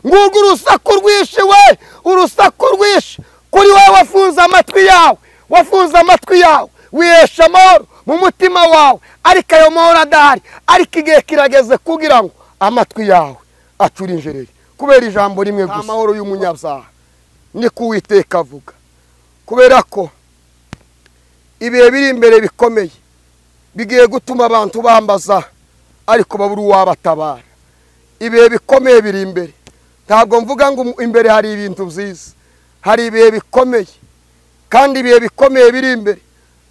Ngurwo urusaku rwishe we, urusaku rwishe kuri wowe wafunze amatwi yawe, wafunze amatwi yawe, wihesha amahoro mu mutima wawe, ariko ayo mahoro adahari. Ariko igihe kirageze kugira ngo amatwi yawe acure injereri kubera ijambo rimwe gusa, amahoro y'umunyabyaha ni ko Uwiteka avuga. Kubera ko ibihe biri imbere bikomeye bigiye gutuma abantu bambaza ariko babura uwabatabara. Ibihe bikomeye biri imbere. Ntabwo mvuga ngo imbere hari ibintu byiza, hari ibihe bikomeye, kandi ibihe bikomeye biri imbere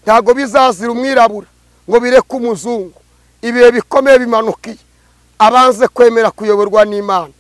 ntabwo bizazira umwirabura ngo bireke umuzungu. Ibihe bikomeye bimanukiye abanze kwemera kuyoborwa n'Imana,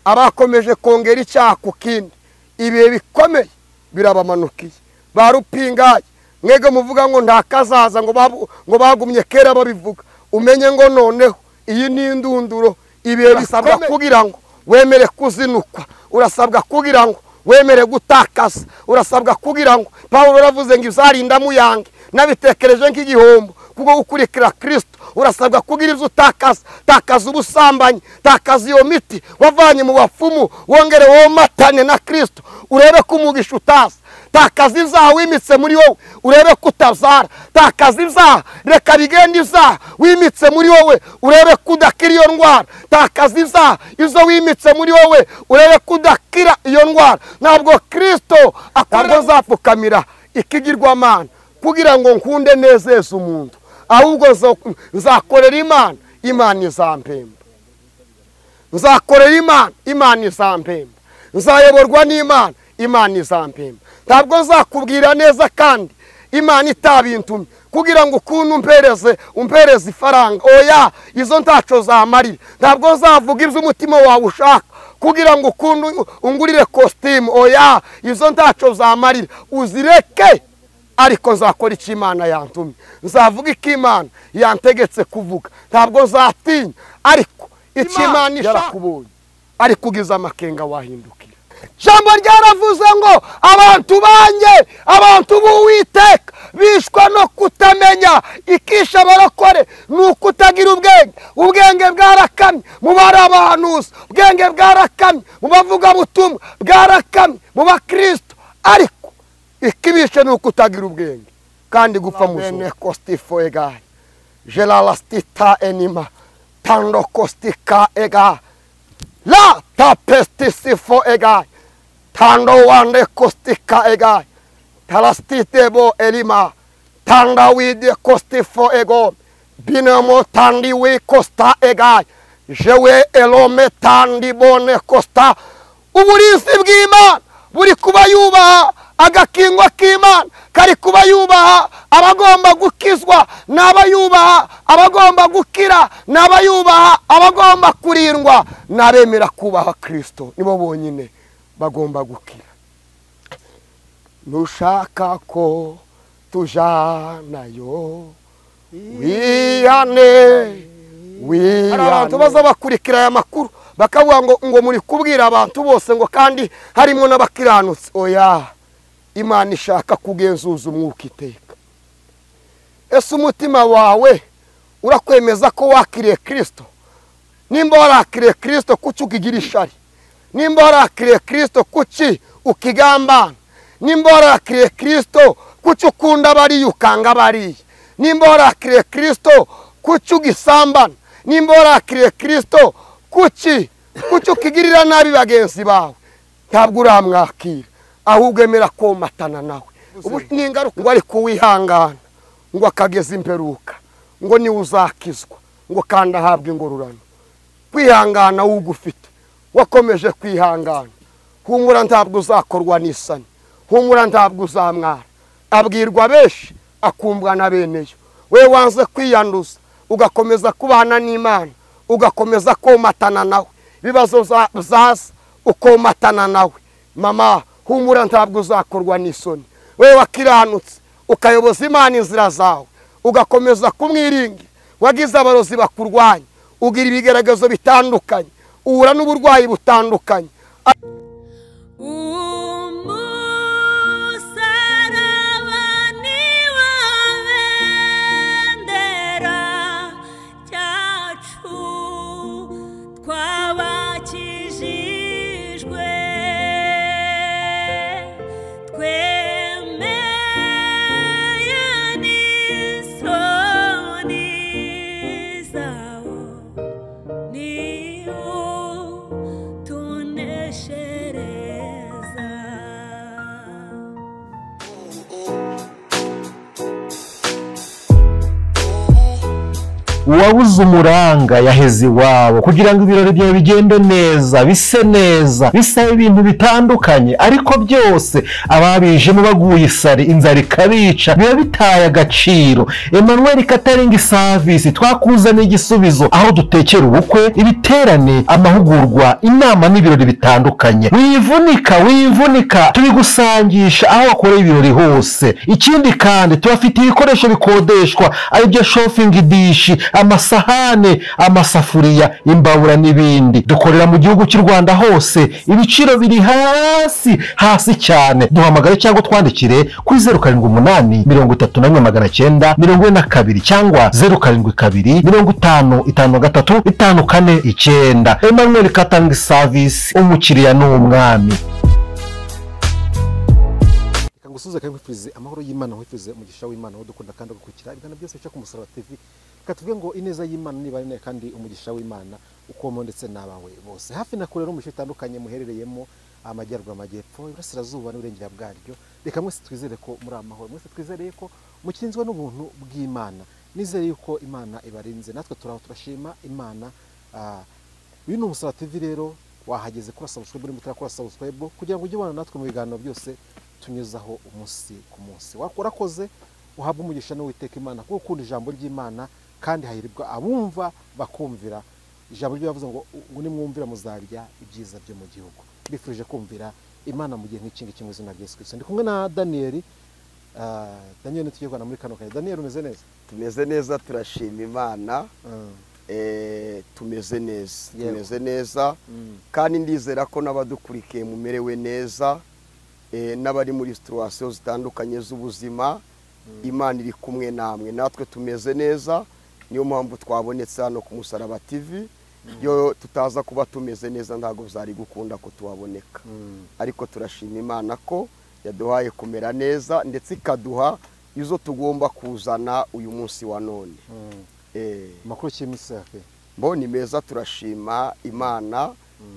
abakomeje kongera icyaha ku kindi. Ibihe bikomeye birabamanukiye. Ba rupingaye mwege muvuga ngo ntakazaza, ngo bagumye kera babivuga, umenye ngo noneho iyi ni indunduro. Ibihe bisabwa kugira ngo wemere kuzinukwa, urasabwa kugira ngo wemere gutakaza, urasabwa kugira ngo Pawulo aravuze ngo izarinda muyange nabitekereje nk'igihombo kubwo gukurikira Kristo. Urasabwa kugira ibyo utakaza, takaza ubusambanyi, takaza iyo miti wavanye mu bapfumu, wongere womatane na Kristo urebe ko umugisha utaza. Takaza ibyaha wimitse muri wowe urebe ko utazara. Takaza ibyaha, reka bigende ibyaha wimitse muri wowe urebe ko udakira iyo ndwara. Takaza ibyaha izo wimitse muri wowe urebe ko udakira iyo ndwara. Ntabwo Kristo atabwo nzapfukamira ikigirwamana kugira ngo nkunde nezeze umuntu, ahubwo nzakorera Imana, Imana izampemba. Nzakorera Imana, Imana izampemba. Nzayoborwa n'Imana, Imana izampemba. Ntabwo nzakubwira neza kandi Imana itabintumye kugira ngo ukuntu umpereze ifaranga, oya, izo ntaco zamarira. Ntabwo nzavuga ibyo umutima wawe ushaka kugira ngo ukuntu ungurire costume, oya, izo ntaco zamarira, uzireke. Ariko nzakora icyo Imana yantumye, nzavuga icyo Imana yantegetse kuvuga, ntabwo nzatinya. Ariko icyo Imana yarakubonye ariko ugize amakenga wahindukira. Jambo ryaravuze ngo abantu banjye, abantu b'Uwiteka bishwa no kutamenya. Ikisha abarokore ni ukutagira ubwenge. Ubwenge bwarakamye mu bari abahanuzi, ubwenge bwarakamye mu bavugabutumwa, bwarakamye mu bakristo, ariko ikibishe ni ukutagira ubwenge kandi gupfa mu bene kostifo egai jelalastita enima tando kostika ega la tapestisifo egai tando wande kostika egai talastitebo elima tanda wide kostifo ego binamo tandi we kosta egai jewe elome tandi bone kosta. Uburinzi bw'Imana buri kuba yubaha, agakingwa k'Imana kari kuba yubaha abagomba gukizwa n'abayubaha, abagomba gukira n'abayubaha, abagomba kurindwa n'abemera kubaha Kristo nibo bonyine bagomba gukira. Nushaka ko tujanayo wihane, wihane. Abantu baza bakurikira aya makuru bakavuga ngo muri kubwira abantu bose ngo kandi harimo n'abakiranutse. Oya, Imana ishaka kugenzuza umwuka iteka. Ese umutima wawe urakwemeza ko wakiriye Kristo? Nimba warakiriye Kristo kuki ukigira ishari? Nimba warakiriye Kristo kuki ukigambana? Nimba warakiriye Kristo kuki ukunda abariya ukanga abariya? Nimba warakiriye Kristo kuki ugisambana? Nimba warakiriye Kristo kuki ukigirira nabi bagenzi bawe? Ntabwo uramwakira, ahubwo emera komatana nawe. Ubu ni ingaruka ngo ariko wihangana ngo akageza imperuka ngo ni uzakizwa ngo kandi ahabwe ingororano. Kwihangana ugufite wakomeje kwihangana, humura ntabwo uzakorwa n'isani, humura ntabwo uzamwara. Abwirwa benshi akumbwa na beneyo. We wanze kwiyanduza ugakomeza kubana n'Imana, ugakomeza komatana nawe, ibibazo zaza ukomatana nawe. Mama, humura ntabwo uzakorwa n'isoni. We wakiranutse ukayoboza Imana inzira zawe, ugakomeza kumwiringira, wagize abarozi bakurwanya, ugira ibigaragazo bitandukanye, uhura n'uburwayi butandukanye. Twabakijijwe. Uwabuze umuranga yaheze iwabo. Kugira ngo ibirori byawe bigende neza, bise neza, bisaba ibintu bitandukanye, ariko byose ababijemo baguye isari, inzara ikabica, biba bitaye agaciro. Emmanuel Catering Service twakuzaniye igisubizo, aho dutekera ubukwe, ibiterane, amahugurwa, inama n'ibirori bitandukanye. Wivunika, wivunika, tubigusangisha aho wakoreye ibirori hose. Ikindi kandi tubafitiye ibikoresho bikodeshwa, aribyo chafing dish, amasahane, amasafuriya, imbabura n'ibindi. Dukorera mu gihugu cy'u Rwanda hose, ibiciro biri hasi hasi cyane. Duhamagare cyangwa twandikire kuri 078 31 942 cyangwa 072 50 53 549. Emmanuel Catering Service, umukiriya ni umwami. Reka ngusuhuze kandi nkwifurize amahoro y'Imana, nkwifurize umugisha w'Imana udukunda kandi ugakurikira ibiganiro byose bica ku Musaraba TV. Reka tuvuge ngo ineza y'Imana niba ari kandi umugisha w'Imana ukomo ndetse n'abawe bose hafi na kure no mu bice bitandukanye muherereyemo, amajyaruguru, amajyepfo, iburasirazuba n'uburengera bwaryo. Reka mwese twizere ko muri amahoro, mwese twizereye ko mukinzwe n'ubuntu bw'Imana. Nizere yuko Imana ibarinze, natwe turaho turashima Imana. Uyu ni Umusaraba TV rero, wahageze kuri subscribe, uri mutarakora subscribe kugira ngo ujye ubana natwe mu biganiro byose tunyuzaho umunsi ku munsi. Warakoze, uhabwe umugisha n'Uwiteka Imana kuko ukunda ijambo ry'Imana, kandi hahirwa abumva bakumvira ijambo ryo. Yavuze ngo nimwumvira muzarya ibyiza byo mu gihugu. Mbifurije kumvira Imana mu gihe nk'iki ngiki mu izina rya Yesu Kristo. Ndi kumwe na Daniel. Daniel tugiye kubana muri kano kanya. Daniel, umeze neza? Tumeze neza, turashima Imana. Tumeze neza, tumeze neza, kandi ndizera ko n'abadukurikiye mumerewe neza, n'abari muri situation zitandukanye z'ubuzima, Imana iri kumwe namwe. Natwe tumeze neza, niyo mpamvu twabonetse hano ku Musaraba TV. Iyo tutaza kuba tumeze neza ntabwo byari gukunda ko tuhaboneka, ariko turashima Imana ko yaduhaye kumera neza, ndetse ikaduha izo tugomba kuzana uyu munsi wa none. Amakuru cy'iminsi yake mboni meza, turashima Imana,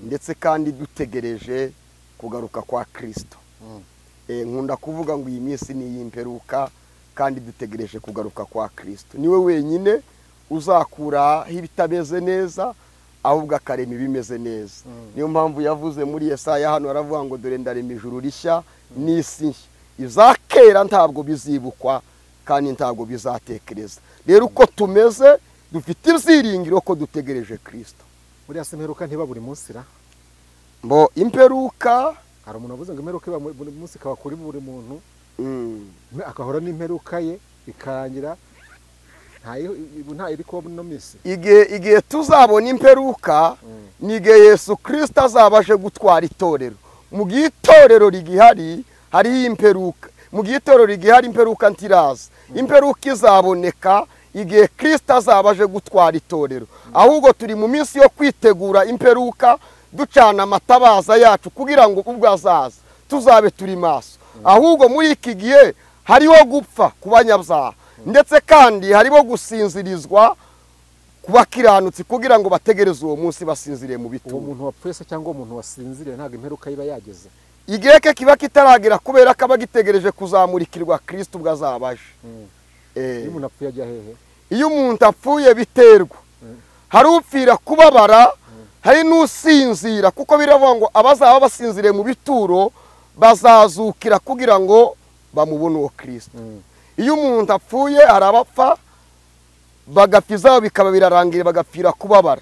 ndetse kandi dutegereje kugaruka kwa Kristo. Nkunda kuvuga ngo iyi minsi ni iy'imperuka, kandi dutegereje kugaruka kwa Kristo. Niwe wenyine uzakura ibitameze neza, ahubwo akarema ibimeze neza. Niyo mpamvu yavuze muri Yesaya hano, aravuga ngo dore ndarema ijuru rishya n'isi nshya, izakera ntabwo bizibukwa kandi ntabwo bizatekereza. Rero uko tumeze dufite ibyiringiro ko dutegereje Kristo. Buriya se imperuka ntiba buri munsi ra? Mbo imperuka, hari umuntu wavuze ngo imperuka iba buri munsi, ikaba kuri buri muntu, akahora n'imperuka ye ikarangira nta iri kuba no minsi. Igihe tuzabona imperuka ni igihe Yesu Kristo azaba aje gutwara itorero. Mu gihe itorero rigihari hariho imperuka, mu gihe itorero rigihari imperuka ntiraza. Imperuka izaboneka igihe Kristo azaba aje gutwara itorero. Ahubwo turi mu minsi yo kwitegura imperuka, ducana amatabaza yacu kugira ngo ubwo azaza tuzabe turi maso. Ahubwo muri iki gihe hariho gupfa ku banyabyaha, ndetse kandi hariho gusinzirizwa ku bakiranutsi kugira ngo bategereze uwo munsi basinziriye mu bituro. Uwo muntu wapfuye se cyangwa umuntu wasinziriye ntabwo imperuka iba yageze? Igihe ke kiba kitaragera kubera ko aba gitegereje kuzamurikirwa Kristo ubwo azaba aje. Iyo umuntu apfuye ajya hehe? Iyo umuntu apfuye biterwa, hari upfira kubabara, hari n'usinzira, kuko biravuga ngo abazaba basinziriye mu bituro bazazukira kugira ngo bamubone uwo Kristo. Iyo umuntu apfuye hari abapfa bagapfa izabo bikaba birarangiye, bagapfira kubabara.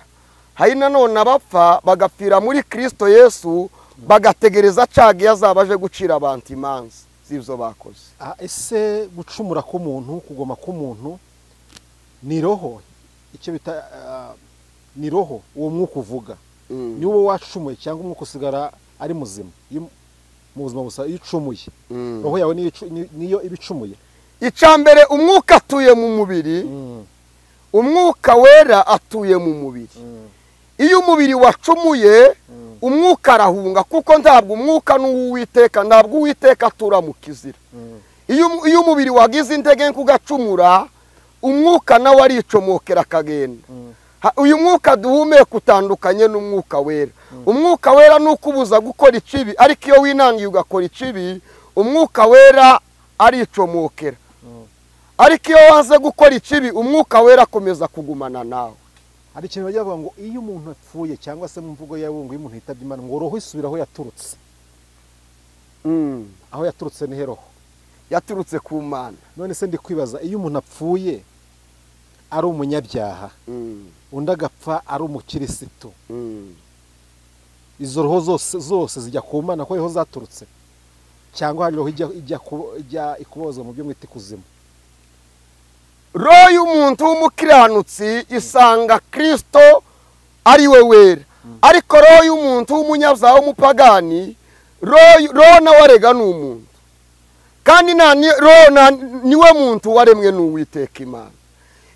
Hari nanone abapfa bagapfira muri Kristo Yesu, bagategereza cagiye azaba aje gucira abantu imanza z'ibyo bakoze. Ese gucumura k'umuntu, kugoma k'umuntu ni roho, icyo bita ni roho, uwo mwuka uvuga ni wowe wacumuye cyangwa umwuka usigara ari muzima mu buzima busa? Iyo ucumuye roho yawe niyo iba icumuye. Icya mbere, umwuka atuye mu mubiri, umwuka wera atuye mu mubiri. Iyo umubiri wacumuye umwuka arahunga, kuko ntabwo umwuka n'uwiteka, ntabwo Uwiteka atura mu kizira. Iyo umubiri wagize intege nke ugacumura, umwuka nawe aricomokera akagenda. Uyu mwuka duhumeka utandukanye n'umwuka wera. Umwuka wera ni ukubuza gukora ikibi, ariko iyo winangiye ugakora ikibi, umwuka wera aricomokera. Ariko iyo wanze gukora ikibi, umwuka wera akomeza kugumana nawe. Hari ikintu bajya bavuga ngo iyo umuntu apfuye, cyangwa se mu mvugo y'abungu iyo umuntu yitabye Imana, ngo roho isubira aho yaturutse. Aho yaturutse ni he roho? Yaturutse ku Mana. None se ndi kwibaza, iyo umuntu apfuye ari umunyabyaha, undi agapfa ari umukirisitu, izo roho zose zijya ku Mana ko ariho zaturutse, cyangwa hari roho ijya ikubozwa mu byo mwita ikuzimu? Roho y'umuntu w'umukiranutsi isanga Kristo ari we wera, ariko roho y'umuntu w'umunyabyaha w'umupagani, roho nawe arega ni umuntu, kandi roho niwe muntu waremwe n'Uwiteka Imana.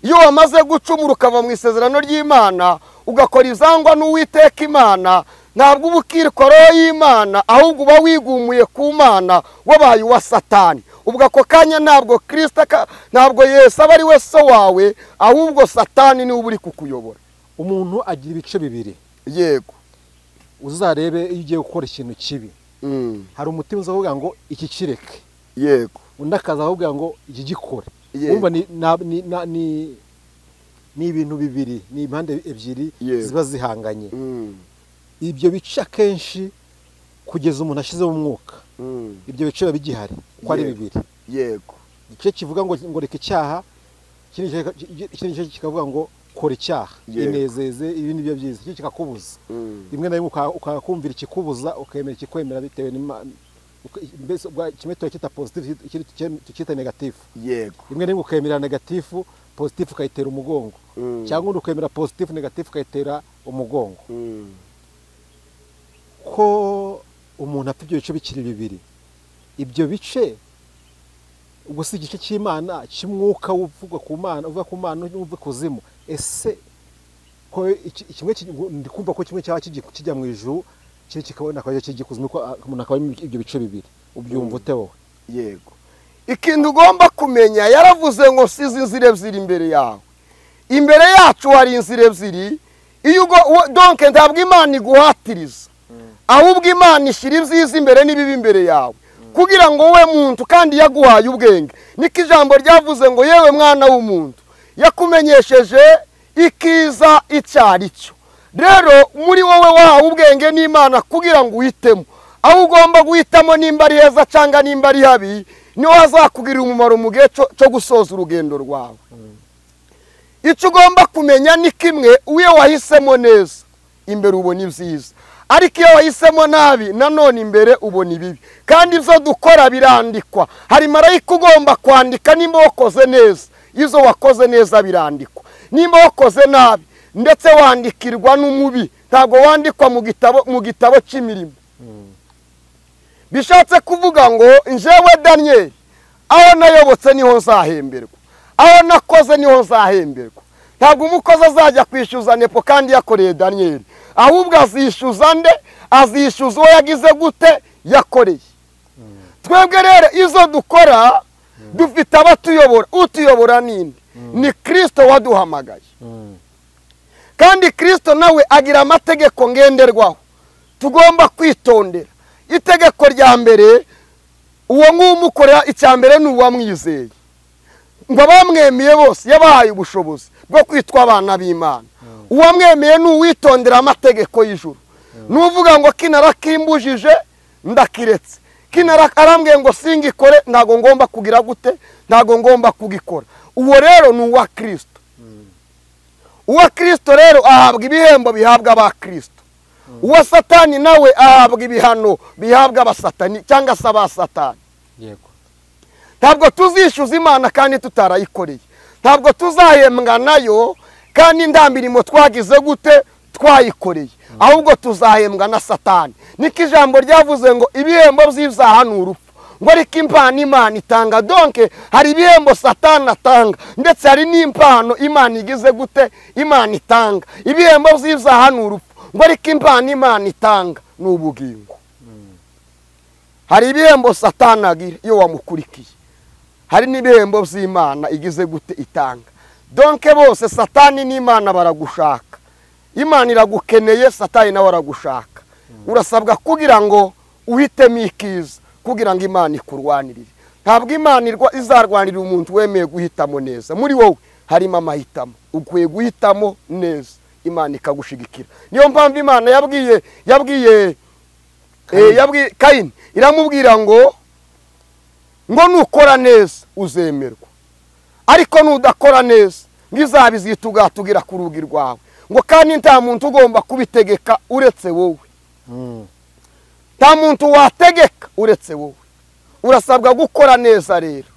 Iyo wamaze gucumura ukava mu isezerano ry'Imana, ugakora izangwa n'Uwiteka Imana, ntabwo uba ukirwa roho y'Imana, ahubwo uba wigumuye ku Mana, wabaye uwa Satani. Ubwo ako kanya ntabwo Kristo, ntabwo Yesu aba ari we so wawe, ahubwo Satani niwe uri kukuyobora. Umuntu agira ibice bibiri. Yego. Uzarebe iyo ugiye gukora ikintu kibi, hari umutima uzavuga ngo iki kireke. Yego. Undi akaza avuga ngo iki gikore. Urumva ni ibintu bibiri, ni impande ebyiri ziba zihanganye. Ibyo bice akenshi kugeza umuntu ashizemo umwuka, ibyo bice biba bigihari uko ari bibiri. Yego. Igice kivuga ngo reka icyaha, ikindi gice kikavuga ngo kora icyaha, inezeze, ibi ni byo byiza, iki kikakubuza. Rimwe na rimwe ukakumvira ikikubuza, ukemera ikikwemera bitewe mbese kimwe tukita positive, ikindi tukita negative. Yego. Rimwe na rimwe ukemera negative, positive ukayitera umugongo, cyangwa undi ukemera positive, negative ukayitera umugongo. Ko umuntu apfa ibyo bice bikiri bibiri, ibyo bice ubwo si igice cy'Imana cy'umwuka uvuga ku Mana, uva ku Mana uva kuzimu. Ese ko kimwe ndikumva ko kimwe cyaba kijya mu ijuru, kiri kikabona akajya kijya kuzimu, ko umuntu akaba ibyo bice bibiri, ubyumva ute wowe? Yego. Ikintu ugomba kumenya, yaravuze ngo size inzira ebyiri imbere yawe. Imbere yacu hari inzira ebyiri. Iyo donc ntabwo Imana iguhatiriza, ahubwo Imana ishyira ibyiza imbere n'ibibi imbere yawe, kugira ngo we muntu, kandi yaguhaye ubwenge. Niko ijambo ryavuze ngo yewe mwana w'umuntu, yakumenyesheje ikiza icyari cyo. Rero muri wowe wahawe ubwenge n'Imana kugira ngo uhitemo. Aho ugomba guhitamo nimba ari heza cyangwa nimba ari habi, niho hazakugirira umumaro mu gihe cyo gusoza urugendo rwawe. Icyo ugomba kumenya ni kimwe, iyo wahisemo neza imbere ubona ibyiza, ariko iyo wahisemo nabi nanone imbere ubona ibibi. Kandi ibyo dukora birandikwa. Hari marayika ugomba kwandika nimba wakoze neza, izo wakoze neza birandikwa, nimba wakoze nabi ndetse wandikirwa n'umubi, ntabwo wandikwa mu gitabo cy'imirimo. Bishatse kuvuga ngo njyewe Daniel, aho nayobotse niho nzahemberwa, aho nakoze niho nzahemberwa. Ntabwo umukozi azajya kwishyuza nepo kandi yakoreye Daniel, ahubwo azishyuza nde? Azishyuza uwo yagize gute? Yakoreye. Twebwe rero izo dukora dufite abatuyobora. Utuyobora ninde? Ni Kristo waduhamagaye. Kandi Kristo nawe agira amategeko ngenderwaho tugomba kwitondera. Itegeko rya mbere, uwo ngumukorera icya mbere ni uwamwizeye. Ngo abamwemeye bose yabahaye ubushobozi bwo kwitwa abana b'Imana. Uwamwemeye ni uwitondera amategeko y'ijuru. Nuvuga ngo kinarakimbujije ndakiretse, arambwiye ngo singikore, ntago ngomba kugira gute, ntago ngomba kugikora. Uwo rero ni uwa Kristo. Uwa Kristo rero ahabwa ibihembo bihabwa aba Kristo. Uwa Satani nawe ahabwa ibihano bihabwa abasatani cyangwa se abasatani. Yego. Ntabwo tuzishyuza Imana kandi tutarayikoreye, ntabwo tuzahembwa nayo kandi nta mirimo twagize gute twayikoreye, ahubwo tuzahembwa na Satani. Niko ijambo ryavuze ngo ibihembo by'ibyaha ni urupfu, ngo ariko impano Imana itanga. Donc hari ibihembo Satani atanga, ndetse hari n'impano Imana igize gute, Imana itanga. Ibihembo by'ibyaha ni urupfu, ngo ariko impano Imana itanga ni ubugingo. Hari ibihembo Satani agira iyo wamukurikiye, hari n'ibihembo by'Imana igize gute itanga. Donc bose Satani n'Imana baragushaka. Imana iragukeneye, Satani nawe aragushaka. Urasabwa kugira ngo uhitemo ikiza, kugira ngo Imana ikurwanirire. Ntabwo Imana izarwanira umuntu wemeye guhitamo neza. Muri wowe harimo amahitamo, ukwiye guhitamo neza, Imana ikagushigikira. Niyo mpamvu Imana yabwiye Kayini, iramubwira ngo nukora neza uzemerwa, ariko nudakora neza ngizabizitugatugira ku rugi rwawe. Ngo kandi nta muntu ugomba kubitegeka uretse wowe. Nta muntu wategeka uretse wowe. Urasabwa gukora neza rero.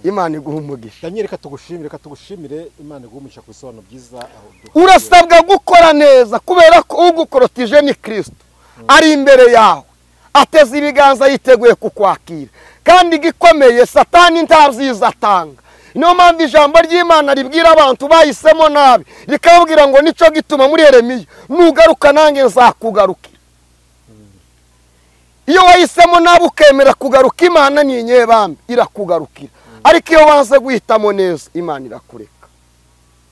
Imana iguha umugisha. Daniel, reka tugushimire, Imana iguha umugisha ku bisobanuro byiza aho. Urasabwa gukora neza kubera ko ugukorotije ni Kristo. Ari imbere yawe, ateze ibiganza yiteguye kukwakira. Kandi gikomeye Satani ntabyiza atanga. Niyo mpamvu ijambo ry'Imana ribwira abantu bahisemo nabi, rikababwira ngo nico gituma muri Yeremiya, nugaruka nanjye nzakugarukira. Iyo wahisemo nabi ukemera kugaruka, Imana ni inyebambe irakugarukira. Ariko iyo wanze guhitamo neza, Imana irakureka.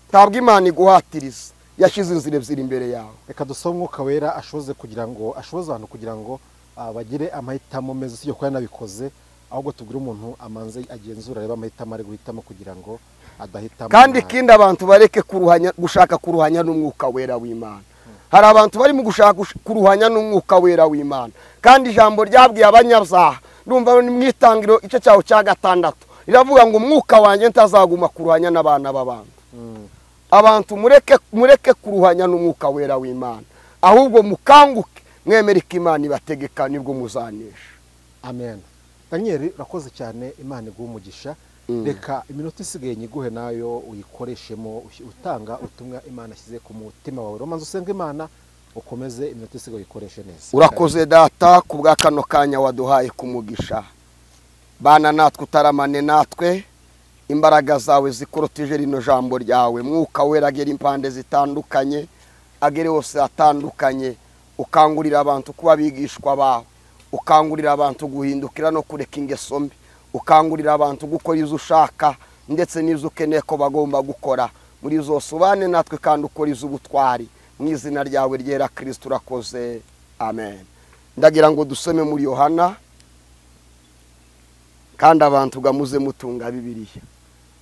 Ntabwo Imana iguhatiriza, yashyize inzira ebyiri imbere yawe. Reka dusome Umwuka Wera ashoze kugira ngo ashoze abantu kugira ngo bagire amahitamo meza, si yo kuba yanabikoze, ahubwo tubwire umuntu amanze agenzura areba amahitamo ari guhitamo kugira ngo adahitamo. Kandi ikindi abantu bareke kuruhanya, gushaka kuruhanya n'Umwuka Wera w'Imana. Hari abantu bari mu gushaka kuruhanya n'Umwuka Wera w'Imana. Kandi ijambo ryabwiye abanyabyaha, ndumva ni mwitangiro igice cyaho cya 6, riravuga ngo umwuka wanjye ntazaguma kuruhanya n'abana b'abantu. Abantu mureke kuruhanya n'Umwuka Wera w'Imana, ahubwo mukanguke mwemere ko Imana ibategeka, nibwo muzanesha. Amen. Daniel, urakoze cyane, Imana iguhe umugisha. Reka iminota isigaye nyiguhe nayo uyikoreshemo utanga ubutumwa Imana ashyize ku mutima wawe. Romanza usenge Imana, ukomeze iminota isigaye uyikoreshe neza. Urakoze data kubwa kano kanya waduhaye kumugisha. Bana natwe utaramane natwe, imbaraga zawe zikorotije rino jambo ryawe. Mwuka Wera agera impande zitandukanye, agere hose atandukanye, ukangurira abantu kuba bigishwa bawe, ukangurira abantu guhindukira no kureka ingeso mbi, ukangurira abantu gukora izo ushaka ndetse n'izo ukeneye ko bagomba gukora. Muri zose ubane natwe kandi ukora iz'ubutwari. Mu izina ryawe ryera Kristo urakoze, amen. Ndagira ngo dusome muri Yohana, kandi abantu gamuze mutunga Bibiliya.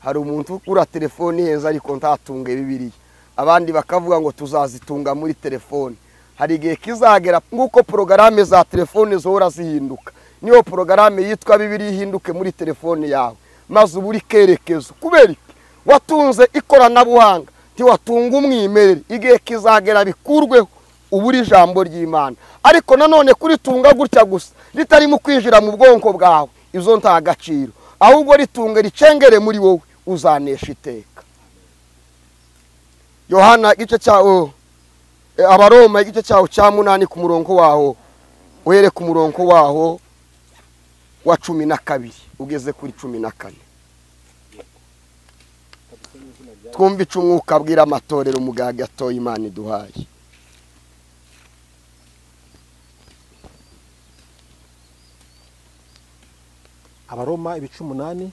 Hari umuntu ukura telefone heza ariko ntatunge Bibiliya, abandi bakavuga ngo tuzazitunga muri telefone. Hari igihe kizagera nguko porogaramu za telefone zihora zihinduka, niyo porogaramu yitwa Bibiliya ihinduke muri telefone yawe, maze uburi kerekezo. Kubera iki? Watunze ikoranabuhanga, ntiwatunga umwimerere. Igihe kizagera bikurweho, uburi ijambo ry'Imana. Ariko nanone kuritunga gutya gusa ritarimo kwinjira mu bwonko bwawe, izo nta gaciro. Ahubwo ritunge ricengere muri wowe, uzanesha iteka. Yohana igice cyawo, Abaroma igice cyawo cya 8 ku murongo waho, uhere ku murongo waho wa 12 ugeze kuri 14. Twumve ico Umwuka abwira amatorero umugaga atoye Imana iduhaye. Abaroma ibice 8,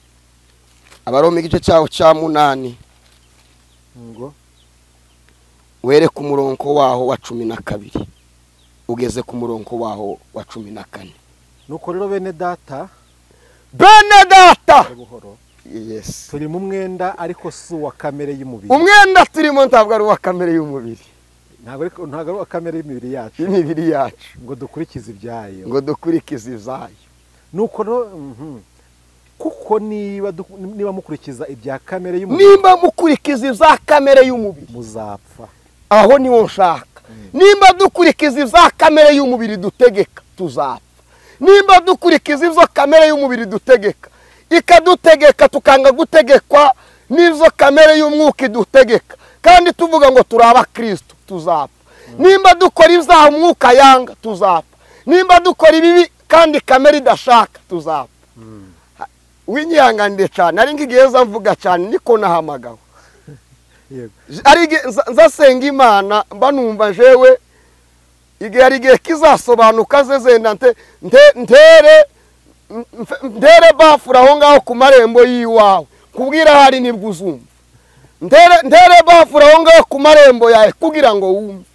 Abaroma igice cyawo cya 8 ngo were ku murongo waho wa 12 ugeze ku murongo waho wa 14. Nuko rero bene data, buhoro, yes, turi mu mwenda ariko si uwa kamere y'umubiri. Umwenda turimo ntabwo ari uwa kamere y'umubiri, ntabwo ari uwa kamere y'imibiri yacu, ngo dukurikize ibyayo, Nuko kuko niba mukurikiza ibya kamere y'umubiri, nimba mukurikiza ibya kamere y'umubiri muzapfa. Aho niwo nshaka. Nimba dukurikiza ibya kamere y'umubiri dutegeka, tuzapfa. Nimba dukurikiza ibyo kamere y'umubiri dutegeka, ikadutegeka tukanga gutegekwa n'izo kamere y'umwuka idutegeka, kandi tuvuga ngo turi abakristo, tuzapfa. Nimba dukora ibyaha umwuka yanga, tuzapfa. Nimba dukora ibibi kandi kamere idashaka, tuzapfa. Winyihanganire cyane, ari ngiye mvuga cyane niko nahamagawe. Ari nzasenga Imana mba numva jewe igihe ari igihe kizasobanuka zezenda ntere bafura aho ngaho ku marembo y'iwawe, kubwira hari nibwo uzumva. Ntere bafura aho ngaho ku marembo yawe kugira ngo wumve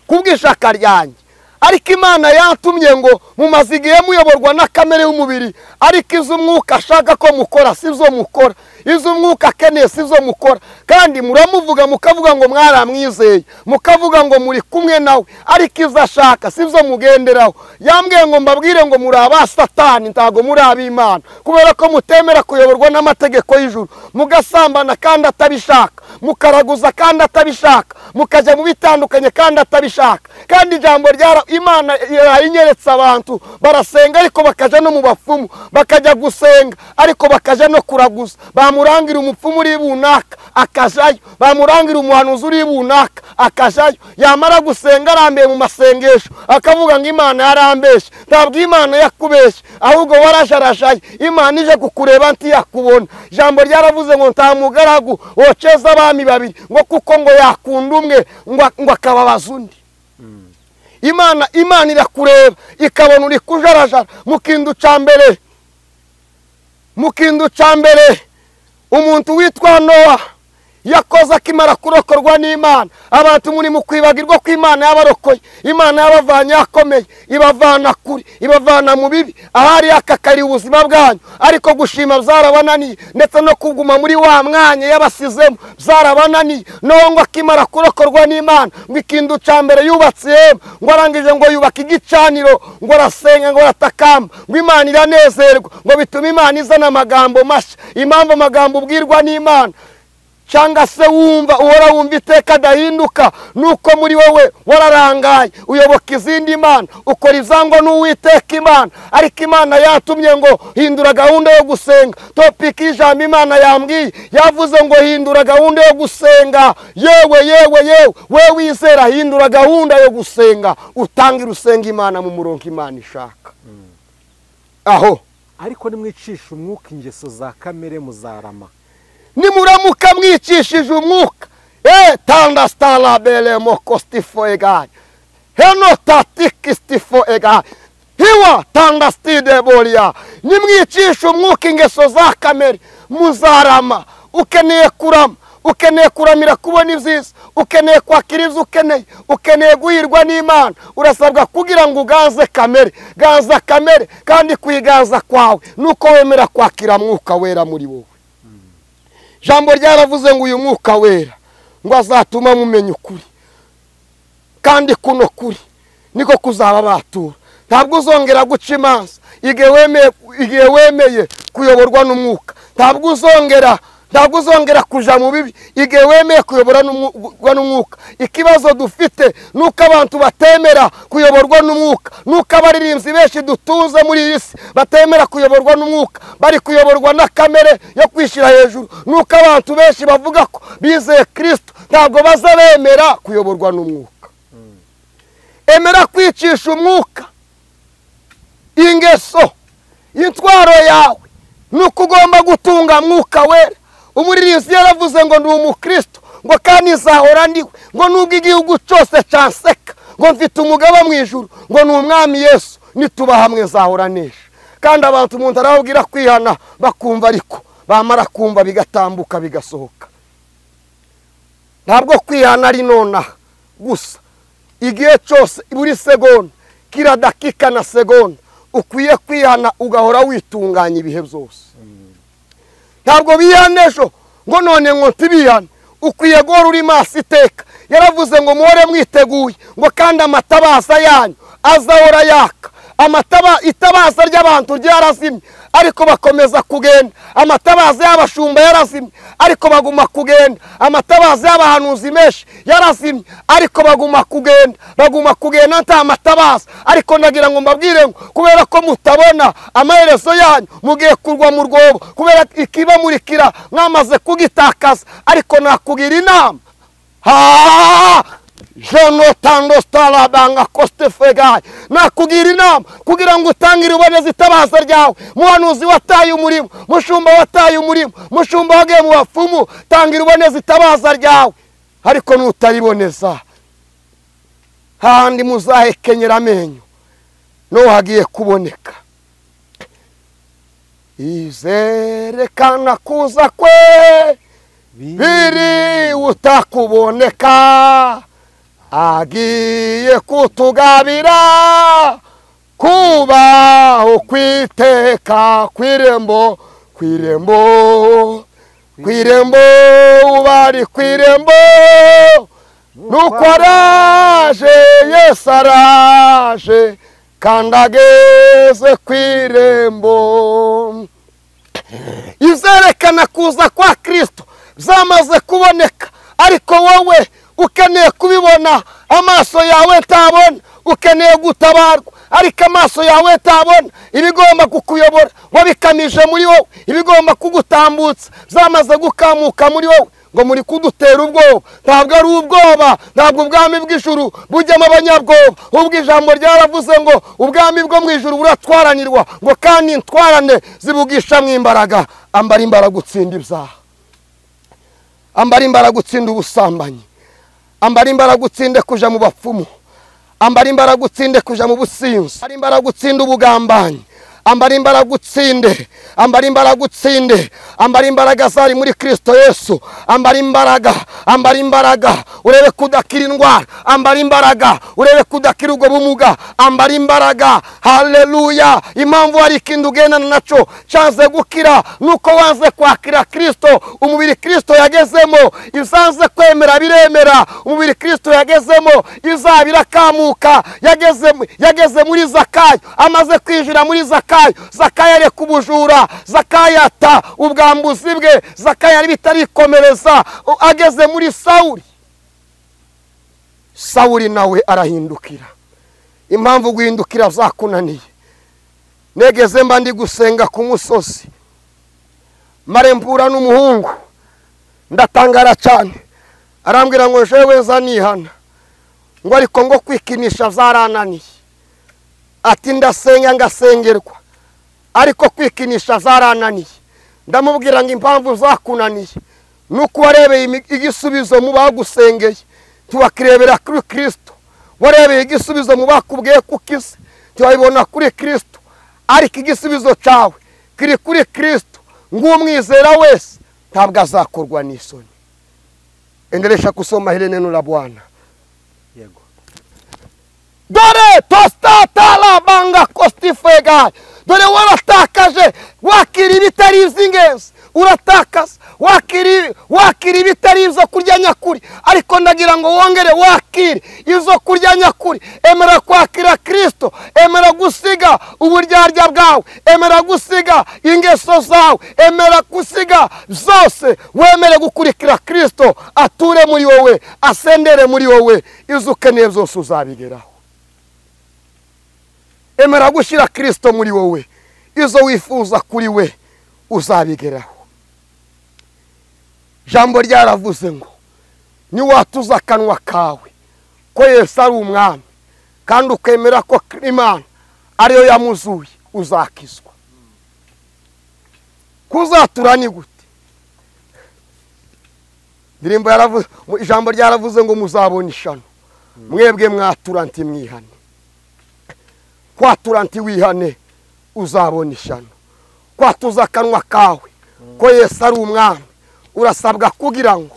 kubw'ishaka ryanjye. Ariko Imana yatumye ngo mumaze igihe muyoborwa na kamere y'umubiri, ariko izo umwuka ashaka ko mukora sizo mukora, izo umwuka akeneye sizo mukora. Kandi muramuvuga mukavuga ngo mwaramwizeye, mukavuga ngo muri kumwe nawe, ariko izo ashaka sizo mugenderaho. Yambwiye ngo mbabwire ngo muri aba Satani, ntago muri ab'Imana, kubera ko mutemera kuyoborwa n'amategeko y'ijuru, mugasambana kandi atabishaka, mukaraguza kandi atabishaka, mukajya mu bitandukanye kandi atabishaka. Kandi ijambo rya Imana yayinyeretse abantu barasenga ariko bakaja no mu bapfumu, bakajya gusenga ariko bakaja no kuraguza. Bamurangira umupfumu uri bunaka akajayo, bamurangira umuhanuzi uri bunaka akajayo. Yamara gusenga arambiye mu masengesho akavuga ngo Imana yarambeshe. Ntabwo Imana yakubeshe, ahubwo warajarajaye. Imana ije kukureba ntiyakubona. Ijambo ryaravuze ngo nta mugaragu woceza abami babiri, ngo kuko ngo yakunda umwe ngo akababaza undi. Imana irakureba ikabona uri kujarajara. Mukindu cambere umuntu witwa Nowa yakoze akimara kurokorwa n'Imana. Abantu muri mu kwibagirwa ko Imana yabarokoye, Imana yabavanye akomeye, ibavana kuri, ibavana mu bibi, ahari akakari ubuzima bwanyu. Ariko gushima byarabananiye, ndetse no kuguma muri wa mwanya yabasizemo byarabananiye. Nowa ngo akimara kurokorwa n'Imana, ngo ikintu cambere yubatse ihema, ngo arangije ngo yubaka igicaniro, ngo arasenga, ngo aratakamba, ngo Imana iranezerwa, ngo bituma Imana izana amagambo mashya. Impamvu amagambo ubwirwa n'Imana cyangwa se wumva uhora wumva iteka adahinduka, nuko muri wowe wararangaye, uyoboka izindi mana, ukora izangwa n'Uwiteka Imana. Ariko Imana yatumye ngo hindura gahunda yo gusenga. Topic y'ijambo Imana yambwiye yavuze ngo hindura gahunda yo gusenga. Yewe yewe yewe, we wizera, hindura gahunda yo gusenga, utangira usenga Imana mu murongo Imana ishaka. Aho ariko nimwicisha umwuka ingeso za kamere muzarama. Nimuramuka mwicishije umwuka, tanda stala bele mokostifo egai, heno tatikistifo egai, hiwa tanda stide bolia. Nimwicisha umwuka ingeso za kamere muzarama. Ukeneye kurama, ukeneye kuramira kubona ibyiza, ukeneye kwakira ibyo ukeneye, ukeneye guhirwa n'Imana. Urasabwa kugira ngo uganze kamere. Ganza kamere, kandi kuyiganza kwawe nuko wemera kwakira mwuka wera muri wowe. Jambo ryaravuze ngo uyu mwuka wera ngo azatuma mumenya ukuri, kandi kuno kuri niko kuzaba batura. Ntabwo uzongera guca imanza igihe wemeye kuyoborwa n'umwuka. Ntabwo uzongera kuja mu bibi igihe wemeye kuyoborwa n'umwuka. Ikibazo dufite nuko abantu batemera kuyoborwa n'umwuka, nuko abaririmbyi benshi dutuze muri iyi si batemera kuyoborwa n'umwuka, bari kuyoborwa na kamere yo kwishira hejuru. Nuko abantu benshi bavuga ko bizeye Kristo ntabwo baza bemera kuyoborwa n'umwuka. Emera kwicisha umwuka ingeso intwaro yawe, nuko ugomba gutunga mwuka wera. Umuririmbyi yaravuze ngo ndi umukristo, ngo kandi nzahora ndiwe, ngo nubwo igihugu cyose cyanseka, ngo mfite umugaba mu ijuru, ngo ni umwami Yesu, nituba hamwe nzahora nesha. Kandi abantu umuntu arababwira kwihana bakumva, ariko bamara kumva bigatambuka bigasohoka. Ntabwo kwihana ari nonaha gusa, igihe cyose, buri segonda, kila dakika na segonda ukwiye kwihana, ugahora witunganya ibihe byose. Ntabwo bihana ejo ngo none ngo ntibihane, ukwiye guhora uri maso iteka. Yaravuze ngo muhore mwiteguye, ngo kandi amatabaza yanyu azahora yaka. Itabaza ry'abantu ryarazimye ariko bakomeza kugenda. Amatabaza y'abashumba yarazimye ariko baguma kugenda. Amatabaza y'abahanuzi menshi yarazimye ariko baguma kugenda. Baguma kugenda nta matabaza. Ariko ndagira ngo mbabwire ngo kubera ko mutabona amaherezo yanyu mugiye kurwa mu rwobo, kubera ikibamurikira mwamaze kugitakaza. Ariko nakugira inama, Jonathan Stalabanga Kostefegai, nakugira inama kugira ngo utangire uboneze itabaza ryawe. Muhanuzi wataye umurimo, mushumba wataye umurimo, mushumba wagiye mu bapfumu, tangira uboneze itabaza ryawe. Ariko nutariboneza handi muzahekenyera amenyo no hagiye kuboneka. Izerekana kuza kwe biri utakuboneka, Agiye kutugabira kubaho kwiteka kw'irembo, kw'irembo, kw'irembo, bari kw'irembo. Nuko araje, Yesu araje, kandi ageze kw'irembo. Izerekana kuza kwa Kristo zamaze kuboneka, ariko wowe ukeneye kubibona, amaso yawe ntabona. Ukeneye gutabarwa, ariko amaso yawe ntabona. Ibigomba kukuyobora wabikamije muri wowe, ibigomba kugutambutsa zamaze gukamuka muri wowe. Ngo muri kudutera ubwoba, ntabwo ari ubwoba, ntabwo ubwami bw'ijuru bujyamo abanyabwoba. Ubwo ijambo ryaravuze ngo ubwami bwo mu ijuru buratwaranirwa, ngo kandi intwarane zibugisha mu imbaraga. Ambara imbaraga utsinda ibyaha, ambara imbaraga utsinda ubusambanyi, ambara imbaraga utsinde kuja mu bapfumu, ambara imbaraga utsinde kuja mu businzi, ambara imbaraga utsinde ubugambanyi, ambara imbaraga utsinde, ambara imbaraga utsinde, ambara imbaraga zari muri Kristo Yesu, ambara imbaraga, ambara imbaraga urebe kudakira indwara, ambara imbaraga urebe kudakira ubwo bumuga, ambara imbaraga. Haleluya! Impamvu hari ikindi ugendana naco cyanze gukira nuko wanze kwakira Kristo. Umubiri Kristo yagezemo izanze kwemera biremera, umubiri Kristo yagezemo izabira kamuka. Yageze muri Zakayo, amaze kwinjira muri Zakayo, Zakayo areka ubujura, Zakayo ata ubwambuzi bwe, Zakayo ari bitarikomereza. Ageze muri Sawuli, Sawuli nawe arahindukira. Impamvu guhindukira zakunaniye, negeze mba ndi gusenga ku musozi, marempura n'umuhungu, ndatangara cyane. Arambwira ngo jewe nza nihana, ngo ariko ngo kwikinisha zarananiye. Ati ndasenga ngasengerwa, ariko kwikinisha zarananiye. Ndamubwira ngo impamvu zakunaniye nuko warebeye igisubizo mu bagusengeye, ntiwakirebera kuri Kristo. Warebeye igisubizo mu bakubwiye kukize, ntiwabibona kuri Kristo. Ariko igisubizo cyawe kiri kuri Kristo. Ng'umwizera wese ntabwo azakorwa n'isoni. Endelesha kusoma hili neno la Bwana. Yego. Dore tostatala banga kostifega. Dore waratakaje, wakira ibitari iby'ingenzi, uratakaza, wakira ibitari ibyo kurya nyakuri. Ariko ndagira ngo wongere wakire izo kurya nyakuri. Emera kwakira Kristo, emera gusiga uburyarya bwawe, emera gusiga ingeso zawe, emera gusiga zose, wemere gukurikira Kristo, ature muri wowe, asendere muri wowe. Izo ukeneye zose uzabigeraho. Emera gushyira Kristo muri wowe, izo wifuza kuri we uzabigeraho. Jambo ryaravuze ngo niwatuza akanwa kawe ko Yesu ari umwami, kandi ukemera ko Imana ariyo yamuzuye, uzakizwa. Kuzatura ni gute? Ndirimbo yaravuze, ijambo ryaravuze ngo muzabona ishano mwebwe mwatura nti mwihane. Kwatura nti wihane uzabona ishano. Kwatuza akanwa kawe ko Yesu ari umwami, urasabwa kugira ngo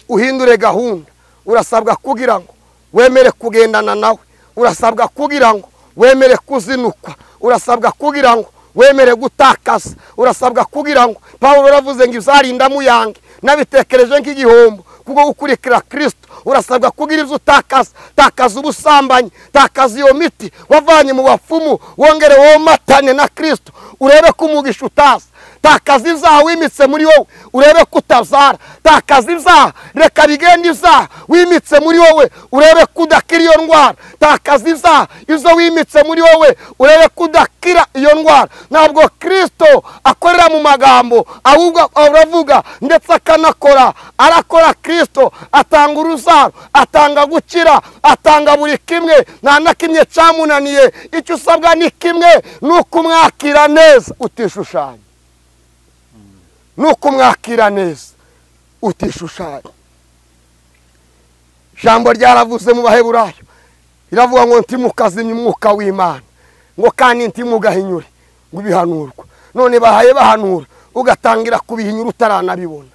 uhindure gahunda, urasabwa kugira ngo wemere kugendana nawe, urasabwa kugira ngo wemere kuzinukwa, urasabwa kugira ngo wemere gutakaza, urasabwa kugira ngo Pawulo aravuze ngo izarinda muyange nabitekereje nk'igihombo kubwo gukurikira Kristo. Urasabwa kugira ibyo utakaza. Takaza ubusambanyi, takaza iyo miti wavanye mu bapfumu, wongere womatane na Kristo, urebe ko umugisha utaza. Takaza ibyaha wimitse muri wowe, urebe ko utazara. Takaza ibyaha, reka bigende ibyaha wimitse muri wowe, urebe ko udakira iyo ndwara. Takaza ibyaha izo wimitse muri wowe, urebe ko udakira iyo ndwara. Ntabwo Kristo akorera mu magambo, ahubwo aravuga ndetse akanakora. Arakora Kristo, atanga uruzaro, atanga gukira, atanga buri kimwe, nta na kimwe cyamunaniye. Icyo usabwa ni kimwe, ni ukumwakira neza utishushanya. Nuko mwakira neza utishushanya. Jambo ryaravuze mu Baheburayo, iravuga ngo ntimukazimye umwuka w'Imana, ngo kandi ntimugahinyure ngo ibihanurwa. None bahaye bahanura, ugatangira kubihinyura utaranabibona.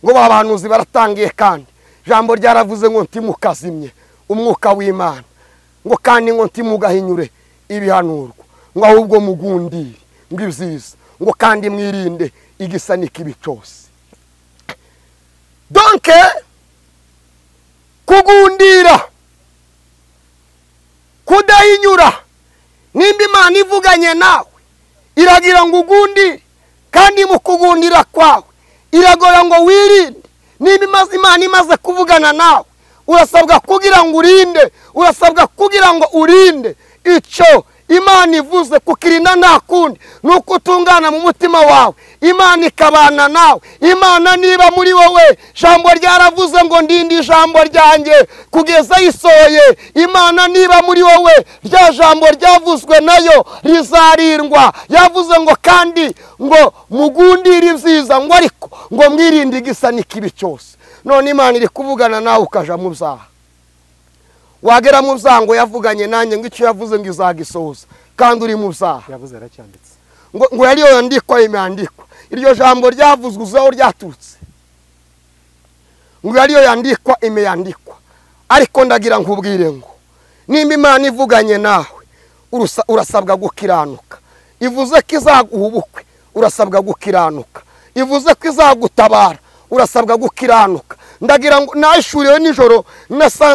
Ngo babahanuzi baratangiye, kandi Jambo ryaravuze ngo ntimukazimye umwuka w'Imana, ngo kandi ngo ntimugahinyure ibihanurwa, ngo ahubwo mugundire ngo ibyiza, ngo kandi mwirinde igisa n'ikibi cyose. Donc kugundira, kudahinyura, nimba Imana ivuganye nawe iragira ngo ugundire, kandi mu kugundira kwawe iragora ngo wirinde. Nimba Imana imaze kuvugana nawe urasabwa kugira ngo urinde, urasabwa kugira ngo urinde icyo Imana ivuze, kukirinda nta kundi nuko utungana mu mutima wawe, Imana ikabana nawe. Imana niba muri wowe, jambo ryaravuze ngo ndinde ijambo ryanjye kugeza isohoye. Imana niba muri wowe, rya jambo ryavuzwe nayo rizarindwa. Yavuze ngo kandi ngo mugundire ibyiza, ngo ariko ngo mwirinde igisa n'ikibi cyose. None Imana iri kuvugana nawe ukaja mu byaha, wagera mu byaha ngo yavuganye nanjye, ngo icyo yavuze ngo izagisohoza, kandi uri mu byaha. Yavuze yaracyanditse ngo yariyo yandikwa imeandikwa. Iryo jambo ryavuzwe uzaho ryaturutse, ngo yariyo yandikwa imeandikwa. Ariko ndagira nkubwire ngo nimba Imana ivuganye nawe urasabwa gukiranuka. Ivuze ko izaguha ubukwe, urasabwa gukiranuka. Ivuze ko izagutabara, urasabwa gukiranuka. Ndagira ngo nashuriwe nijoro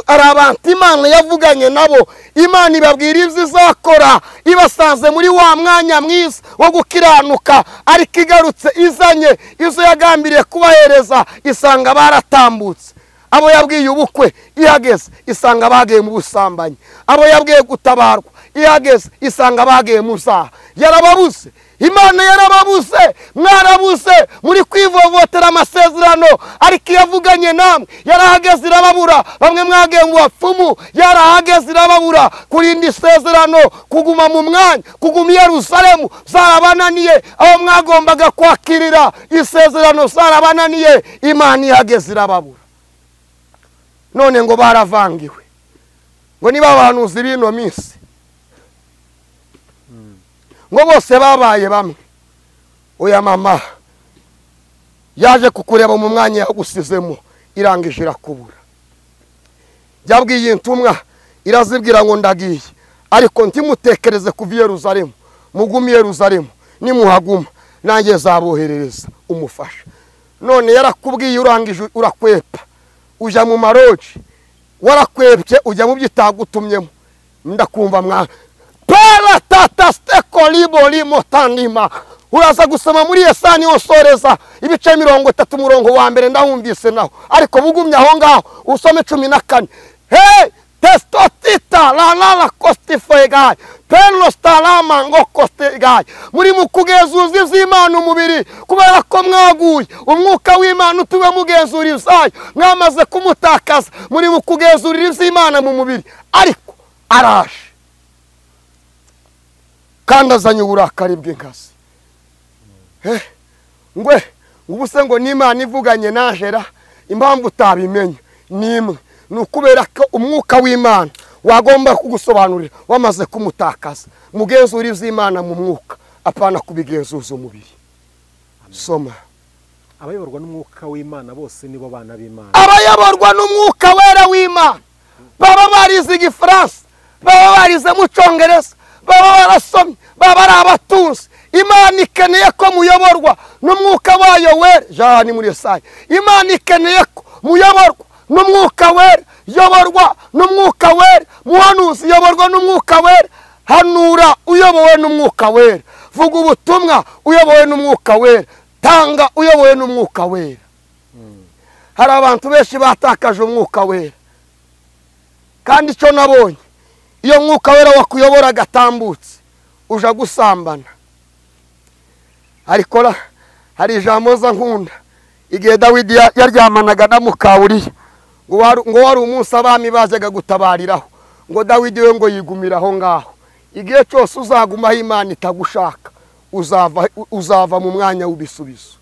ari abantu Imana yavuganye nabo, Imana ibabwira ibyo izakora, ibasanze muri wa mwanya mwiza wo gukiranuka, ariko igarutse izanye izo yagambiriye kubahereza isanga baratambutse. Abo yabwiye ubukwe ihageze isanga bagiye mu busambanyi, abo yabwiye gutabarwa ihageze isanga bagiye mu byaha. Yarababuze, Imana yarababuze, mwarabuze, muri kwivovotera amasezerano, ariko yavuganye namwe yarahageze irababura. Bamwe mwagiye mu bapfumu, yarahageze irababura. Kurinda isezerano, kuguma mu mwanya, kuguma i Yerusalemu zarabananiye. Aho mwagombaga kwakirira isezerano zarabananiye, Imana ihageze irababura. None ngo baravangiwe, ngo niba abahanuzi b'ino minsi ngo bose babaye bamwe. Oya mama yaje kukureba mu mwanya yagusizemo, irangije irakubura. Yabwiye intumwa irazibwira ngo ndagiye, ariko ntimutekereze kuva i Yerusalemu, mugume i Yerusalemu, nimuhaguma nanjye zaboherereza umufasha. None yarakubwiye urangije urakwepa, uja mu maroji, warakwepye ujya mu byitagutumyemo. Ndakumva mwa pera tata steko libo limo tanima. Uraza gusoma muri Yesaya yosoreza ibice 30 umurongo wa mbere, ndahumvise naho, ariko bugumye aho ngaho usome 14. Hey testotita la la la kostifegai penlo stalama ngo kostegai. Muri mukugezuza ivy'Imana umubiri, kubera ko mwaguye umwuka w'Imana utuwe mugenzura ivyayo, mwamaze kumutakaza. Muri mukugezurira ivy'Imana mu mubiri, ariko araje kandi azanye uburakari bw'inkazi. Ngwe ubuse ngo n'Imana ivuganye najera, impamvu utabimenya nimwe nukubera ko umwuka w'Imana wagomba kugusobanurira wamaze kumutakaza. Mugenzura ivy'Imana mu mwuka, apana kubigenzuza umubiri. Soma. Abayoborwa n'umwuka w'Imana bose nibo bana b'Imana. Abayoborwa n'umwuka wera w'Imana baba barize igifaransa, baba barize mu Cyongereza, baba barasomye, baba ari abatunzi. Imana ikeneye ko muyoborwa n'umwuka wayo wera. Jani muri Yesaya, Imana ikeneye ko muyoborwa n'umwuka wera. Yoborwa n'umwuka wera, muhanuzi yoborwa n'umwuka wera, hanura uyobowe n'umwuka wera, vuga ubutumwa uyobowe n'umwuka wera, tanga uyobowe n'umwuka wera. Hari abantu benshi batakaje umwuka wera, kandi icyo nabonye, iyo mwuka wera wakuyobora agatambutse uja gusambana. Ariko hari ijambo za nkunda, igihe Dawidi yaryamanaga na Mukawuriya, ngo wari umunsi abami bazaga gutabariraho, ngo Dawidi we ngo yigumiraho ngaho. Igihe cyose uzagumaho Imana itagushaka, uzava mu mwanya w'ibisubizo.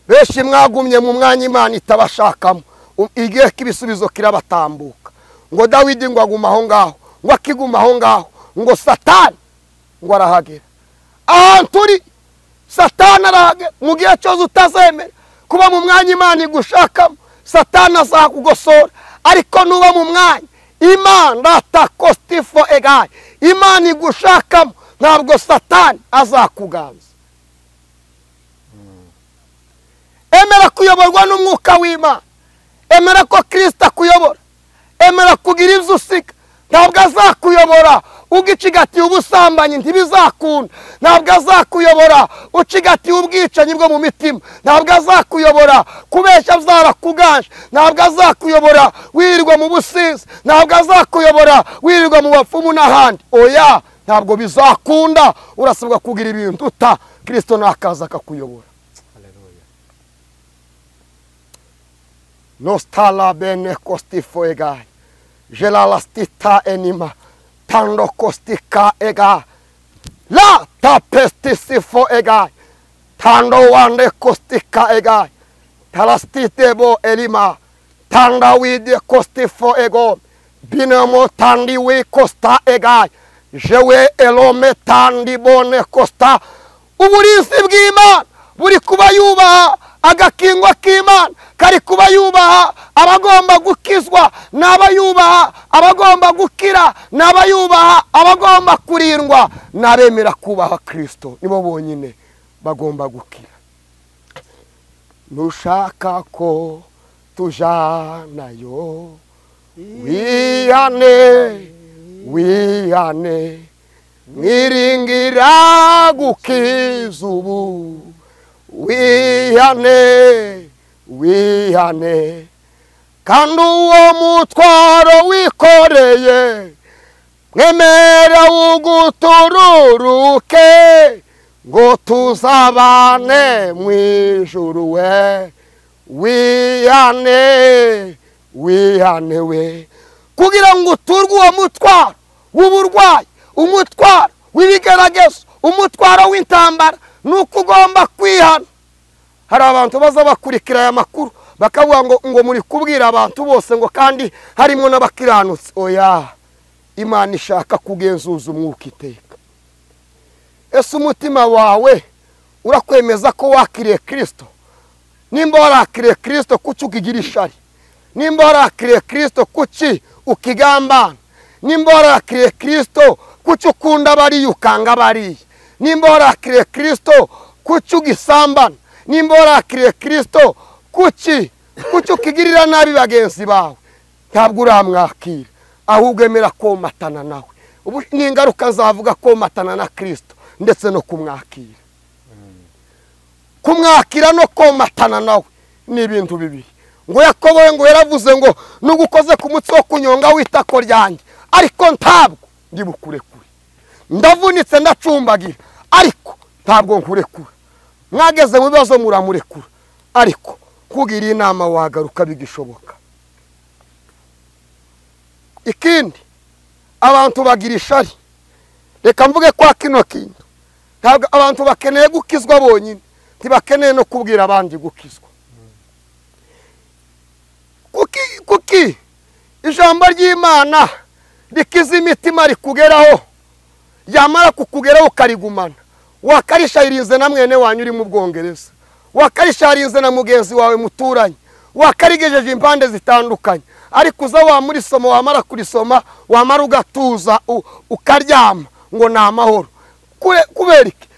Benshi mwagumye mu mwanya Imana itabashakamo, igihe k'ibisubizo kirabatambuka. Ngo Dawidi ngo aguma aho ngaho, ngo akiguma aho ngaho, ngo Satani ngo arahagera. Ahantu uri Satani arahagera. Mu gihe cyose utazemera kuba mu mwanya Imana igushakamo, Satani azakugosora. Ariko nuba mu mwanya Imana atakostifo egaye, Imana igushakamo, ntabwo Satani azakuganza. Emera kuyoborwa n'umwuka w'Imana, emera ko Kristo akuyobora, emera kugira ibyo usiga. Ntabwo azakuyobora ugicigatiye ubusambanyi, ntibizakunda. Ntabwo azakuyobora ucigatiye ubwicanyi bwo mu mitima. Ntabwo azakuyobora kubeshya byarakuganje. Ntabwo azakuyobora wirirwa mu businzi. Ntabwo azakuyobora wirirwa mu bapfumu n'ahandi. Oya, ntabwo bizakunda. Urasabwa kugira ibintu uta, Kristo nakaza akakuyobora. Nostala bene kostifo egai jelalastita enima tando kostika ega la tapestisifo egai tando wande kostika egai talastitebo elima tanda wide kostifo ego binamo tandi we kosta egai jewe elome tandi bone kosta. Uburinzi bw'Imana buri kuba yubaha, agakingwa k'Imana kari kuba yubaha abagomba gukizwa n'abayubaha, abagomba gukira n'abayubaha, abagomba kurindwa n'abemera kubaha Kristo nibo bonyine bagomba gukira. Nushaka ko tujanayo, wihane wihane, mwiringira gukiza ubu, wihane wihane, kandi uwo mutwaro wikoreye mwemera ugutururuke, ngo tuzabane mu ijuru we. Wihane wihane we, kugira ngo uturwe uwo mutwaro w'uburwayi, umutwaro w'ibigeragezo, umutwaro w'intambara, nuko ugomba kwihana. Hari abantu baza bakurikira aya makuru bakavuga ngo muri kubwira abantu bose ngo kandi harimo n'abakiranutse. Oya, Imana ishaka kugenzuza umwuka iteka. Ese umutima wawe urakwemeza ko wakiriye Kristo? Nimba warakiriye Kristo, kuki ukigira ishari? Nimba warakiriye Kristo, kuki ukigambana? Nimba warakiriye Kristo, kuki ukunda bariya ukanga bariya? Nimba warakiriye Kristo, kuki ugisambana? Nimba warakiriye Kristo, kuki ukigirira nabi bagenzi bawe? Ntabwo uramwakira, ahubwo emera komatana nawe. Ubu ni ingaruka zavuga komatana na Kristo ndetse no kumwakira. Kumwakira no komatana nawe ni ibintu bibiri. Ngo Yakobo ngo yaravuze ngo nugukoze ku mutsi wo kunyonga witako ryanjye, ariko ntabwo ndi bukurekure. Ndavunitse ndacumbagira, ariko ntabwo nkurekura. Mwageze mu bibazo muramurekura, ariko kugira inama wagaruka bigishoboka. Ikindi, abantu bagira ishari. Reka mvuge kwa kino kintu, ntabwo abantu bakeneye gukizwa bonyine, ntibakeneye no kubwira abandi gukizwa. Kuki ijambo ry'Imana rikiza imitima rikugeraho, yamara kukugeraho ukarigumana? Wakarisharize na mwene wanyu uri mu Bwongereza, wakarisharize na mugenzi wawe muturanye, wakarigejeje impande zitandukanye, ariko uza wa muri somo, wamara kurisoma, wamara ugatuza ukaryama ngo ni amahoro. Kubera iki?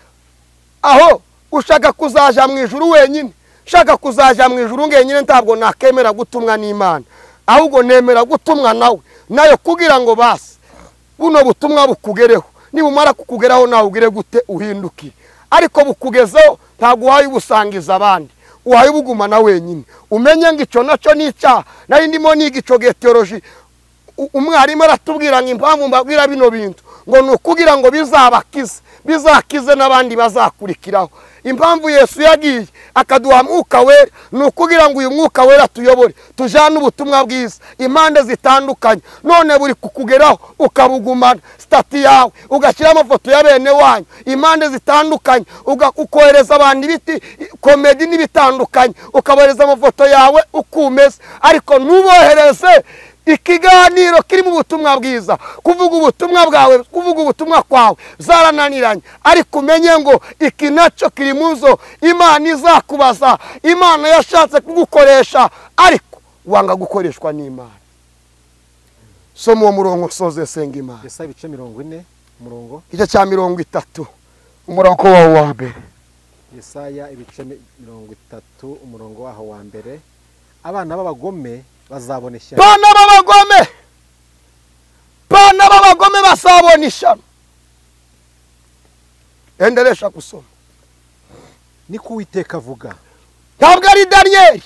Aho ushaka kuzaja mu ijuru wenyine, shaka kuzaja mu ijuru ngenyine, ntabwo nakemera gutumwa n'Imana, ahubwo nemera gutumwa nawe nayo, kugira ngo basi buno butumwa bukugereho. Nibumara kukugeraho nawe ugire gute? Uhindukire. Ariko bukugezeho ntabwo uhaye ubusangiza abandi, uhaye ubugumana wenyine. Umenye ngo ico naco ni icyaha. Nari ndimo niga ico theology, umwarimu aratubwira ngo impamvu mbabwira bino bintu ngo ni ukugira ngo bizabakize, bizakize n'abandi bazakurikiraho. Impamvu Yesu yagiye akaduha mwuka wera ni ukugira ngo uyu mwuka wera tuyobore, tujane ubutumwa bwiza impande zitandukanye. None buri kukugeraho ukabugumana, stati yawe ugashyira amafoto ya bene wanyu impande zitandukanye, ukohereza abantu ibiti komedi n'ibitandukanye, ukabohereza amafoto yawe ukumeze, ariko ntubohereze ikiganiro kirimo ubutumwa bwiza. Kuvuga ubutumwa bwawe, kuvuga ubutumwa kwawe zarananiranye, ariko umenye ngo iki nacyo kiri mu zo Imana izakubaza. Imana yashatse kugukoresha, ariko Wanga gukoreshwa n'Imana. Soma uwo murongo nsoze senga Imana. Yesaya ibice 40 umurongo. Igice cya 30 umurongo wawo wa mbere. Yesaya ibice 30 umurongo waho wa mbere. Abana b'abagome bazabona ishyano. Abana b'abagome. Abana b'abagome bazabona ishyano. Endelesha kusoma. Niko Uwiteka avuga. Ntabwo ari Daniyeli.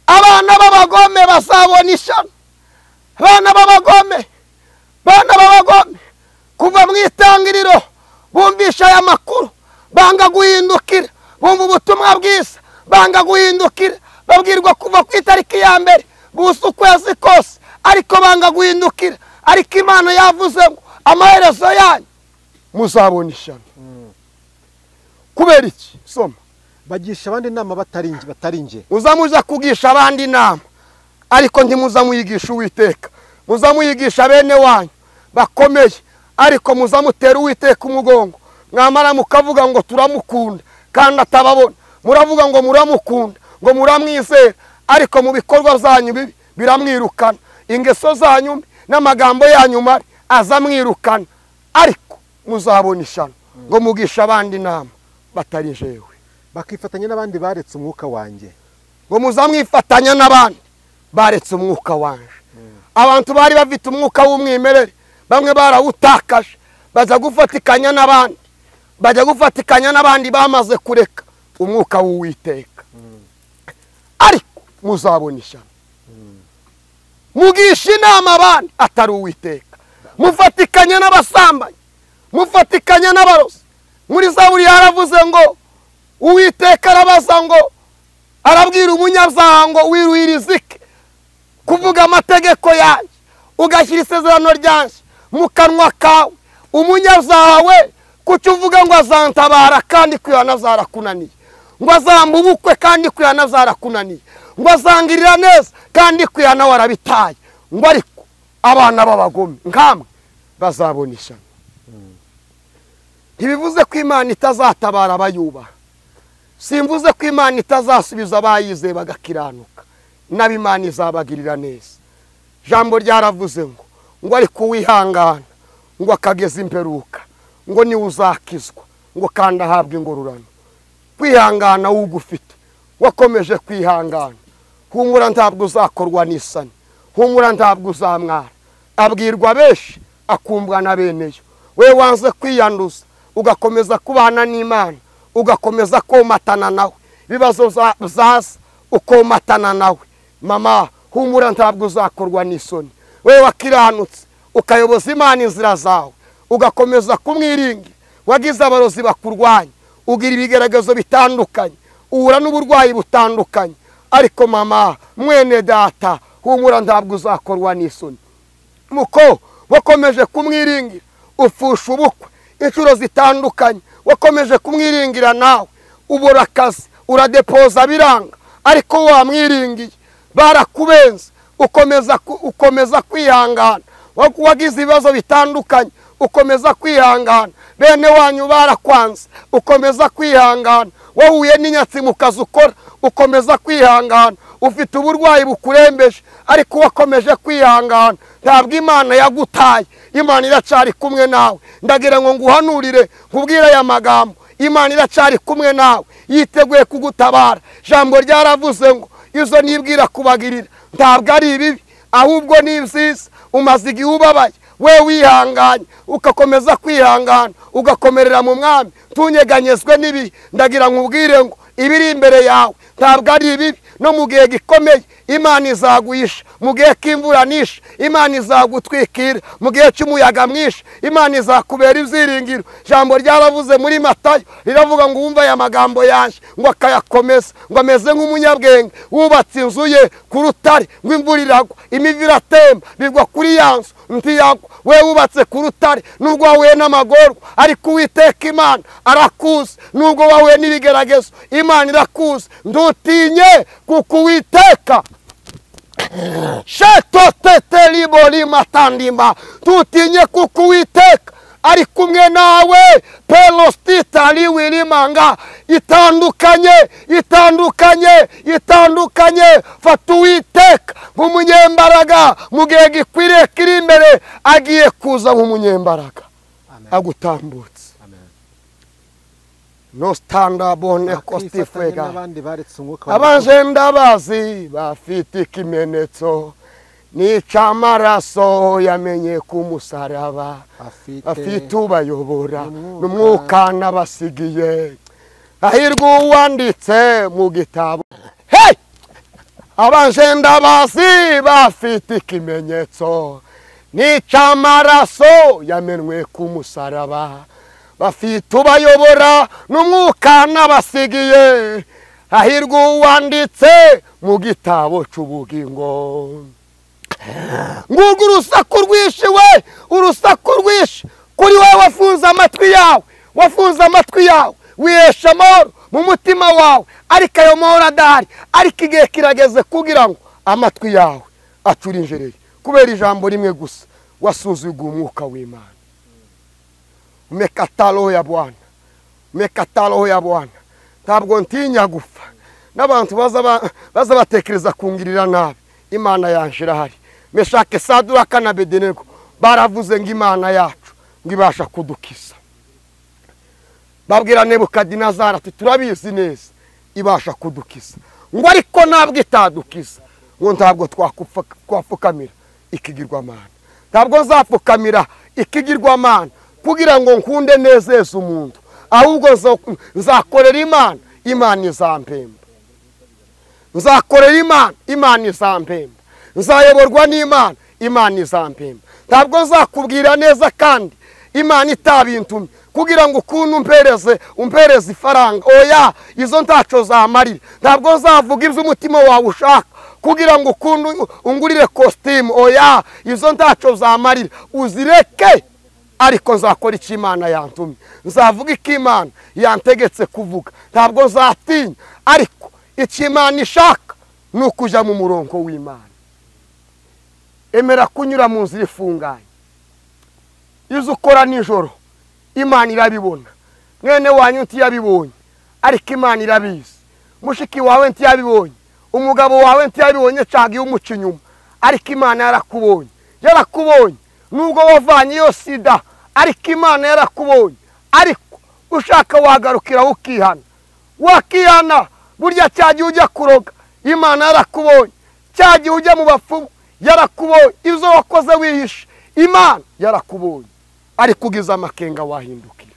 Abana b'abagome bazabona ishyano. Abana b'abagome. Abana b'abagome kuva mu itangiriro bumvisha aya makuru banga guhindukira, bumva ubutumwa bwiza banga guhindukira, babwirwa kuva ku itariki ya mbere busa ukwezi kose ariko banga guhindukira. Ariko Imana yavuze ngo amaherezo yanyu muzabona ishyano. Kubera iki? Soma. Bagisha abandi inama batari nge. Uzamuza kugisha abandi inama ariko ntimuzamuyigisha Uwiteka. Muzamuyigisha bene wanyu bakomeye ariko muzamutera Uwiteka umugongo. Mwamara mukavuga ngo turamukunda kandi atababona. Muravuga ngo muramukunda ngo muramwizera ariko mu bikorwa byanyu bibi biramwirukana. Ingeso zanyu n'amagambo yanyu mari azamwirukana. Ariko muzabona ishyano ngo mugisha abandi inama batari jewe. Bakifatanya n'abandi baretse umwuka wanjye. Ngo muzamwifatanya n'abandi baretse umwuka wanje. Abantu bari bafite umwuka w'umwimerere bamwe barawutakaje baza gufatikanya n'abandi, bajya gufatikanya n'abandi bamaze kureka umwuka w'Uwiteka. Ariko muzabona ishyano. Mugisha inama abandi atari Uwiteka. Mufatikanya n'abasambanyi, mufatikanya n'abarozi. Muri Zaburi yaravuze ngo Uwiteka arabaza ngo arabwira umunyabyaha ngo wiruhirizike kuvuga amategeko yanjye ugashyira isezerano ryanjye mu kanwa kawe. Umunyabyaha we kuki uvuga ngo azantabara kandi kwihana zarakunaniye, ngo azampa ubukwe kandi kwihana zarakunaniye, ngo azangirira neza kandi kwihana warabitaye, ngo ariko abana b'abagome nkamwe bazabona ishyano. Ntibivuze ko Imana itazatabara abayubaha. Simvuze ko Imana itazasubiza abayizeye bagakiranuka. Nabo Imana izabagirira neza. Jambo ryaravuze ngo ariko uwihangana ngo akageza imperuka ngo niwe uzakizwa ngo kandi ahabwe ingororano. Kwihangana ugufite wakomeje kwihangana, humura ntabwo uzakorwa n'isani, humura ntabwo uzamwara. Abwirwa benshi akumbwa na beneyo. We wanze kwiyanduza ugakomeza kubana n'Imana, ugakomeza komatana nawe, ibibazo zaza ukomatana nawe. Mama humura ntabwo uzakorwa n'isoni. We wakiranutse ukayoboza Imana inzira zawe, ugakomeza kumwiringira, wagize abarozi bakurwanya, ugira ibigaragazo bitandukanye, uhura n'uburwayi butandukanye, ariko mama mwene data humura ntabwo uzakorwa n'isoni. Muko wakomeje kumwiringira, ufusha ubukwe inshuro zitandukanye, wakomeje kumwiringira nawe ubura akazi, uradepoza biranga, ariko wamwiringiye barakubenze, ukomeza kwihangana. Wagize ibibazo bitandukanye ukomeza kwihangana, bene wanyu barakwanze ukomeza kwihangana, wahuye n'inyatsi mu kazi ukora ukomeza kwihangana, ufite uburwayi bukurembeje ariko wakomeje kwihangana. Ntabwo Imana yagutaye, Imana iracyari kumwe nawe. Ndagira ngo nguhanurire nkubwire aya magambo, Imana iracyari kumwe nawe, yiteguye kugutabara. Jambo ryaravuze ngo izo nibwira kubagirira ntabwo ari ibibi ahubwo ni ibyiza. Umaze igihe ubabaye, we wihanganye ugakomeza kwihangana, ugakomerera mu mwami, tunyeganyezwe n'ibihe. Ndagira nkubwire ngo ibiri imbere yawe ntabwo ari ibibi. No mu gihe gikomeye Imana izaguhisha, mu gihe k'imvura nyinshi Imana izagutwikira, mu gihe cy'umuyaga mwinshi Imana izakubera ibyiringiro. Jambo ryaravuze muri Matayo riravuga ngo wumva aya magambo yanjye ngo akayakomeza, ngo ameze nk'umunyabwenge wubatse inzu ye ku rutare, ngo imvura iragwa imivu iratemba bigwa kuri ya nzu ntiyagwa. We wubatse ku rutare nubwo wahuye n'amagorwa, ariko Uwiteka Imana arakuzi. Nubwo wahuye n'ibigeragezo Imana irakuzi. Ntutinye kuko Uwiteka tutinye kuko Uwiteka ari kumwe nawe. Pelostitali wirimanga itandukanye, itandukanye, itandukanye. Fata Uwiteka nk'umunyembaraga mu gihe gikwiriye kiri imbere, agiye kuza nk'umunyembaraga agutambutse. No standa bone kostifega. Abanje ndabazi bafite ikimenyetso n'icamaraso yamenye ku musaraba, afite ubayobora n'umwuka nabasigiye. Hahirwa uwanditse mu gitabo. Hey! Abanje ndabazi bafite ikimenyetso n'icamaraso yamenwe ku musaraba, bafite ubayobora n'umwuka nabasigiye. Hahirwa uwanditse mu gitabo c'ubugingo. Ngurwo urusaku rwinshi we, urusaku rwinshi kuri wowe wafunze amatwi yawe, wafunze amatwi yawe, wihesha amahoro mu mutima wawe, ariko ayo mahoro adahari. Ariko igihe kirageze kugira ngo amatwi yawe acurinjereye kubera ijambo rimwe gusa, wasuzuguye umwuka w'Imana. Umekataa roho ya Bwana, umekataa roho ya Bwana. Ntabwo ntinya gupfa n'abantu baza batekereza kungirira nabi, Imana yanje irahari. Meshake, Saduraka na Abedenego baravuze ngo Imana yacu ngo ibasha kudukiza. Babwira Nebukadinezari ati turabizi neza ibasha kudukiza, ngo ariko ntabwo itadukiza, ngo ntabwo twapfukamira ikigirwamana, ntabwo nzapfukamira ikigirwamana kugira ngo nkunde nezeze umuntu, ahubwo nzakorera Imana, Imana izampemba. Nzakorera Imana, Imana izampemba. Nzayoborwa n'Imana, Imana izampemba. Ntabwo nzakubwira neza kandi Imana itabintumye kugira ngo ukuntu umpereze ifaranga, oya, izo ntaco zamarira. Ntabwo nzavuga ibyo umutima wawe ushaka kugira ngo ukuntu ungurire costume, oya, izo ntaco zamarira, uzireke. Ariko nzakora icyo Imana yantumye, nzavuga icyo Imana yantegetse kuvuga, ntabwo nzatinya. Ariko icyo Imana ishaka ni ukuja mu murongo w'Imana. Emera kunyura mu nzira ifunganye. Izo ukora nijoro Imana irabibona. Mwene wanyu ntiyabibonye, ariko Imana irabizi. Mushiki wawe ntiyabibonye, umugabo wawe ntiyabibonye, cagiye umuca inyuma, ariko Imana yarakubonye. Yarakubonye nubwo wavanye iyo sida, ariko Imana yarakubonye. Ariko ushaka wagarukira ukihana, wakihana. Burya cyagiye ujya kuroga, Imana yarakubonye. Cyagiye ujya mu bapfumu, yarakubonye. Izo wakoze wihishe, Imana yarakubonye. Ariko ugize amakenga wahindukira.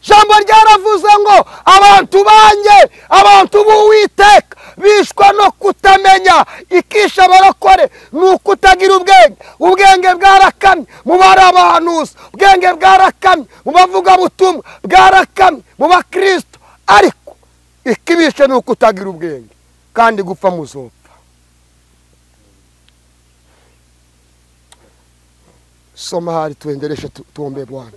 Jambo ryaravuze ngo abantu banjye, abantu b'Uwiteka bishwa no kutamenya. Ikisha abarokore ni ukutagira ubwenge. Ubwenge bwarakamye mu bari abahanuzi, ubwenge bwarakamye mu bavugabutumwa, bwarakamye mu bakristo. Ariko ikibishe ni ukutagira ubwenge, kandi gupfa muzopfa. Soma hari tuendeleshe, tuombe Bwana.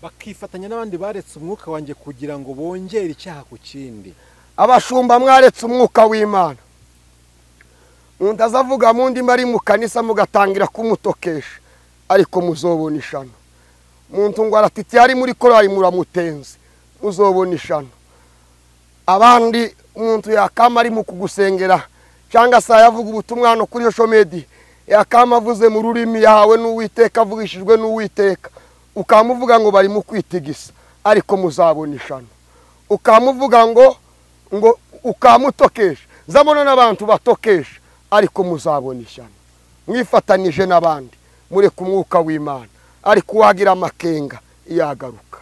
Bakifatanya n'abandi baretse umwuka wanjye kugira ngo bongere icyaha ku kindi. Abashumba mwaretse umwuka w'Imana. Umuntu azavuga mu ndimi ari mu kanisa mugatangira kumutokesha, ariko muzobona ishano. Umuntu ngo aratiti ari muri korali muramutenze, muzobona ishano. Abandi umuntu yakama ari mu kugusengera cyangwa se yavuga ubutumwa no kuri social media, yakama avuze mu rurimi yahawe n'Uwiteka, avugishijwe n'Uwiteka, ukamuvuga ngo bari mu kwitigisa, ariko muzabona ishano. Ukamuvuga ngo ukamutokesha, zabona n'abantu batokesha, ariko muzabona ishano. Mwifatanije n'abandi mureka umwuka w'Imana, ariko wagira amakenga yagaruka.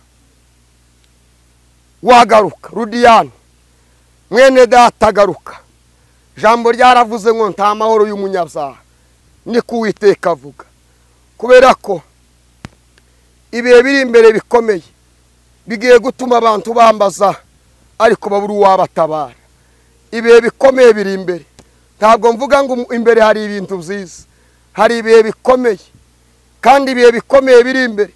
Wagaruka Rudiyani mwene data garuka. Jambo ryaravuze ngo nta mahoro y'umunyabyaha, niko Uwiteka avuga. Kubera ko ibihe biri imbere bikomeye bigiye gutuma abantu bambaza, ariko babura uwabatabara. Ibihe bikomeye biri imbere. Ntabwo mvuga ngo imbere hari ibintu byiza, hari ibihe bikomeye, kandi ibihe bikomeye biri imbere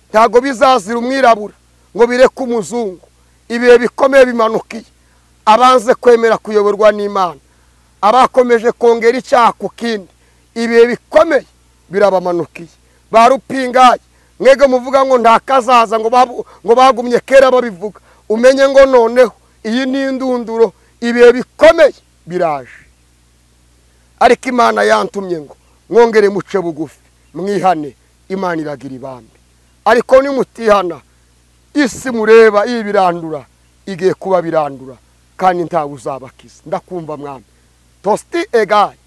ntabwo bizazira umwirabura ngo bireke umuzungu. Ibihe bikomeye bimanukiye abanze kwemera kuyoborwa n'Imana, abakomeje kongera icyaha ku kindi. Ibihe bikomeye birabamanukiye. Ba rupingaye mwege muvuga ngo ntakazaza, ngo bagumye kera babivuga, umenye ngo noneho iyi ni indunduro, ibihe bikomeye biraje. Ariko Imana yantumye ngo mwongere muce bugufi mwihane, Imana iragira ibambe. Ariko nimutihana, isi mureba iyi birandura igiye kuba birandura, kandi ntawe uzabakiza. Ndakumva mwami. Tosti egaye,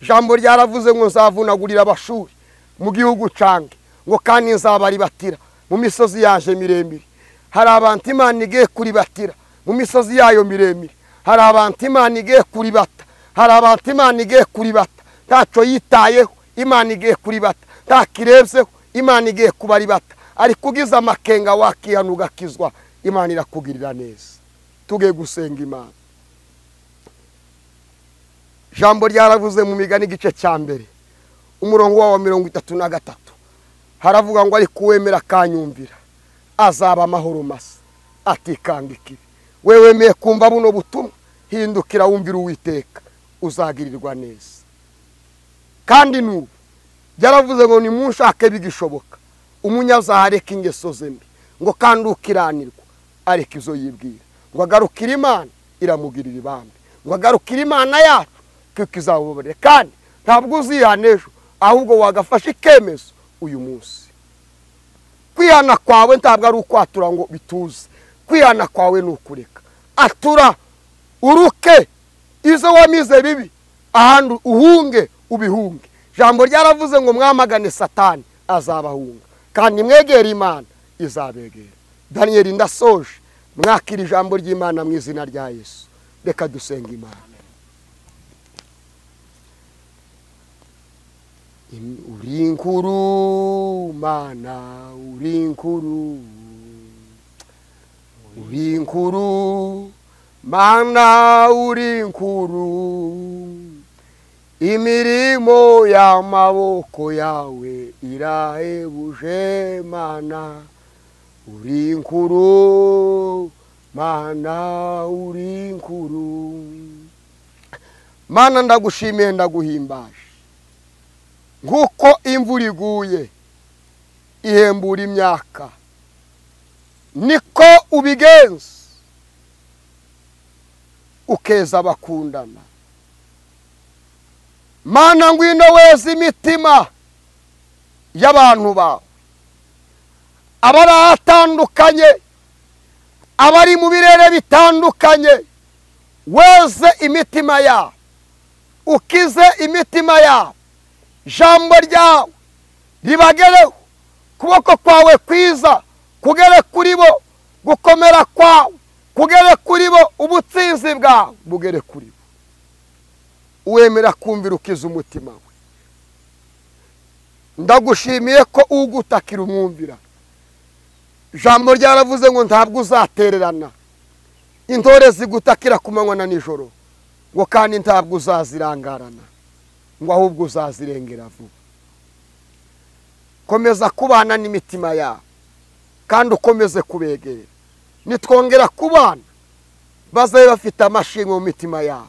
ijambo ryaravuze ngo nzavunagurira abashuri mu gihugu cange, ngo kandi nzabaribatira mu misozi yaje miremire. Hari abantu Imana igiye kuribatira mu misozi yayo miremire. Hari abantu Imana igiye kuribata, hari abantu Imana igiye kuribata. Ntaco yitayeho, Imana igiye kuribata. Ntakirebyeho, Imana igiye kubaribata. Ariko ugize amakenga wakihana ugakizwa, Imana irakugirira neza. Tugiye gusenga Imana. Jambo ryaravuze mu migani igice cya mbere umurongo wa 33, haravuga ngo ariko uwemera akanyumvira azaba amahoro masa atikanga ikibi. Wewe wemeye kumva buno butumwa, hindukira wumvira Uwiteka, uzagirirwa neza. Kandi n'ubu byaravuze ngo nimunshake bigishoboka, umunyabyaha areke ingeso ze mbi, ngo kandi ukiranirwa areke izo yibwira, ngo agarukire Imana iramugirira ibambe, ngo agarukire Imana yacu kuko izamubabarira. Kandi ntabwo uzihana ejo, ahubwo wagafashe ikemezo uyu munsi. Kwihana kwawe ntabwo ari ukwatura ngo bituze, kwihana kwawe ni ukureka. Atura uruke izo wamize bibi, ahandi uhunge ubihunge. Jambo ryaravuze ngo mwamagane Satani azabahunga, kandi mwegere Imana izabegera. Daniel ndasoje, mwakira ijambo ry'Imana mu izina rya Yesu. Reka dusenga Imana. Uri inkuru Mana, uri inkuru, uri inkuru Mana, uri inkuru. Imirimo y'amaboko yawe irahebuje Mana, uri inkuru Mana, uri inkuru. Mana ndagushimiye, ndaguhimbaje. Nkuko imvura iguye ihembura imyaka, niko ubigenza ukeza abakundana. Mana ngwino weza imitima y'abantu bawe, abari ahatandukanye, abari mu birere bitandukanye, weze imitima yabo, ukize imitima yabo. Jambo ryawe ribagereho, kuboko kwawe kwiza kugere kuri bo, gukomera kwawe kugere kuri bo, ubutsinzi bwawe bugere kuri bo. Uwemera kumvira ukiza umutima we. Ndagushimiye ko ugutakira umwumvira. Jambo ryaravuze ngo ntabwo uzatererana intore zigutakira ku manywa na nijoro, ngo kandi ntabwo uzazirangarana, ngo ahubwo uzazirengera vuba. Komeza kubana n'imitima yabo, kandi ukomeze kubegera. Nitwongera kubana bazabe bafite amashimwe mu mitima yabo,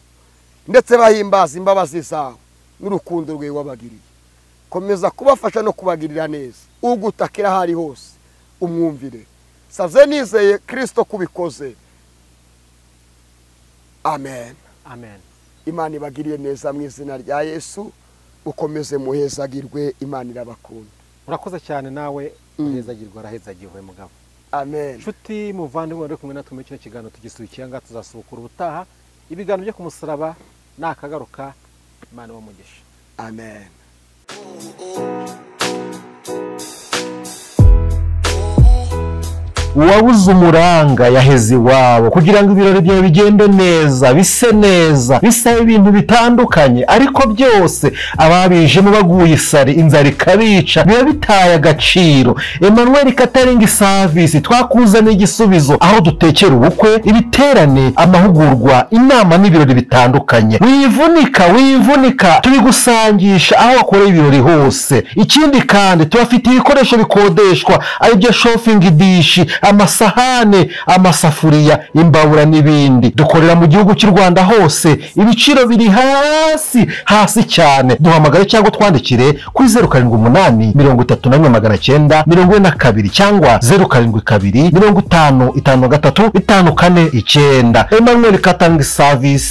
ndetse bahimbaza imbabazi zawe n'urukundo rwawe wabagiriye. Komeza kubafasha no kubagirira neza. Ugutakira aho ari hose umwumvire. Savye nizeye Kristo kubikoze. Amen. Amen. Imana ibagiriye neza mu izina rya Yesu. Ukomeze muhezagirwe, Imana irabakunda. Urakoze cyane nawe, muhezagirwe, arahezagirwe mugabo. Amen. Nshuti muvandimwe wari kumwe natwe muri kino kiganiro tugisubikiye ngaha, tuzasubukura ubutaha. Ibiganiro byo ku musaraba nakagaruka. Imana ibahe. Amen. Uwabuze umuranga yaheze iwabo, kugira ngo ibirori byawe bigende neza, bise neza, bisaba ibintu bitandukanye, ariko byose ababijemo baguye isari, inzara ikabica, biba bitaye agaciro. Emmanuel Catering Service twakuzaniye igisubizo, aho dutekera ubukwe, ibiterane, amahugurwa, inama n'ibirori bitandukanye. Wivunika, wivunika, tubigusangisha aho wakoreye ibirori hose. Ikindi kandi tubafitiye ibikoresho bikodeshwa, aribyo shopping dish, Amasahane, amasafuriya, imbabura n'ibindi. Dukorera mu gihugu cy'u Rwanda hose, ibiciro biri hasi hasi cyane. Duhamagare cyangwa twandikire kuri 078 31 942 cyangwa 072 50 53 549. Emmanuel Catering Service.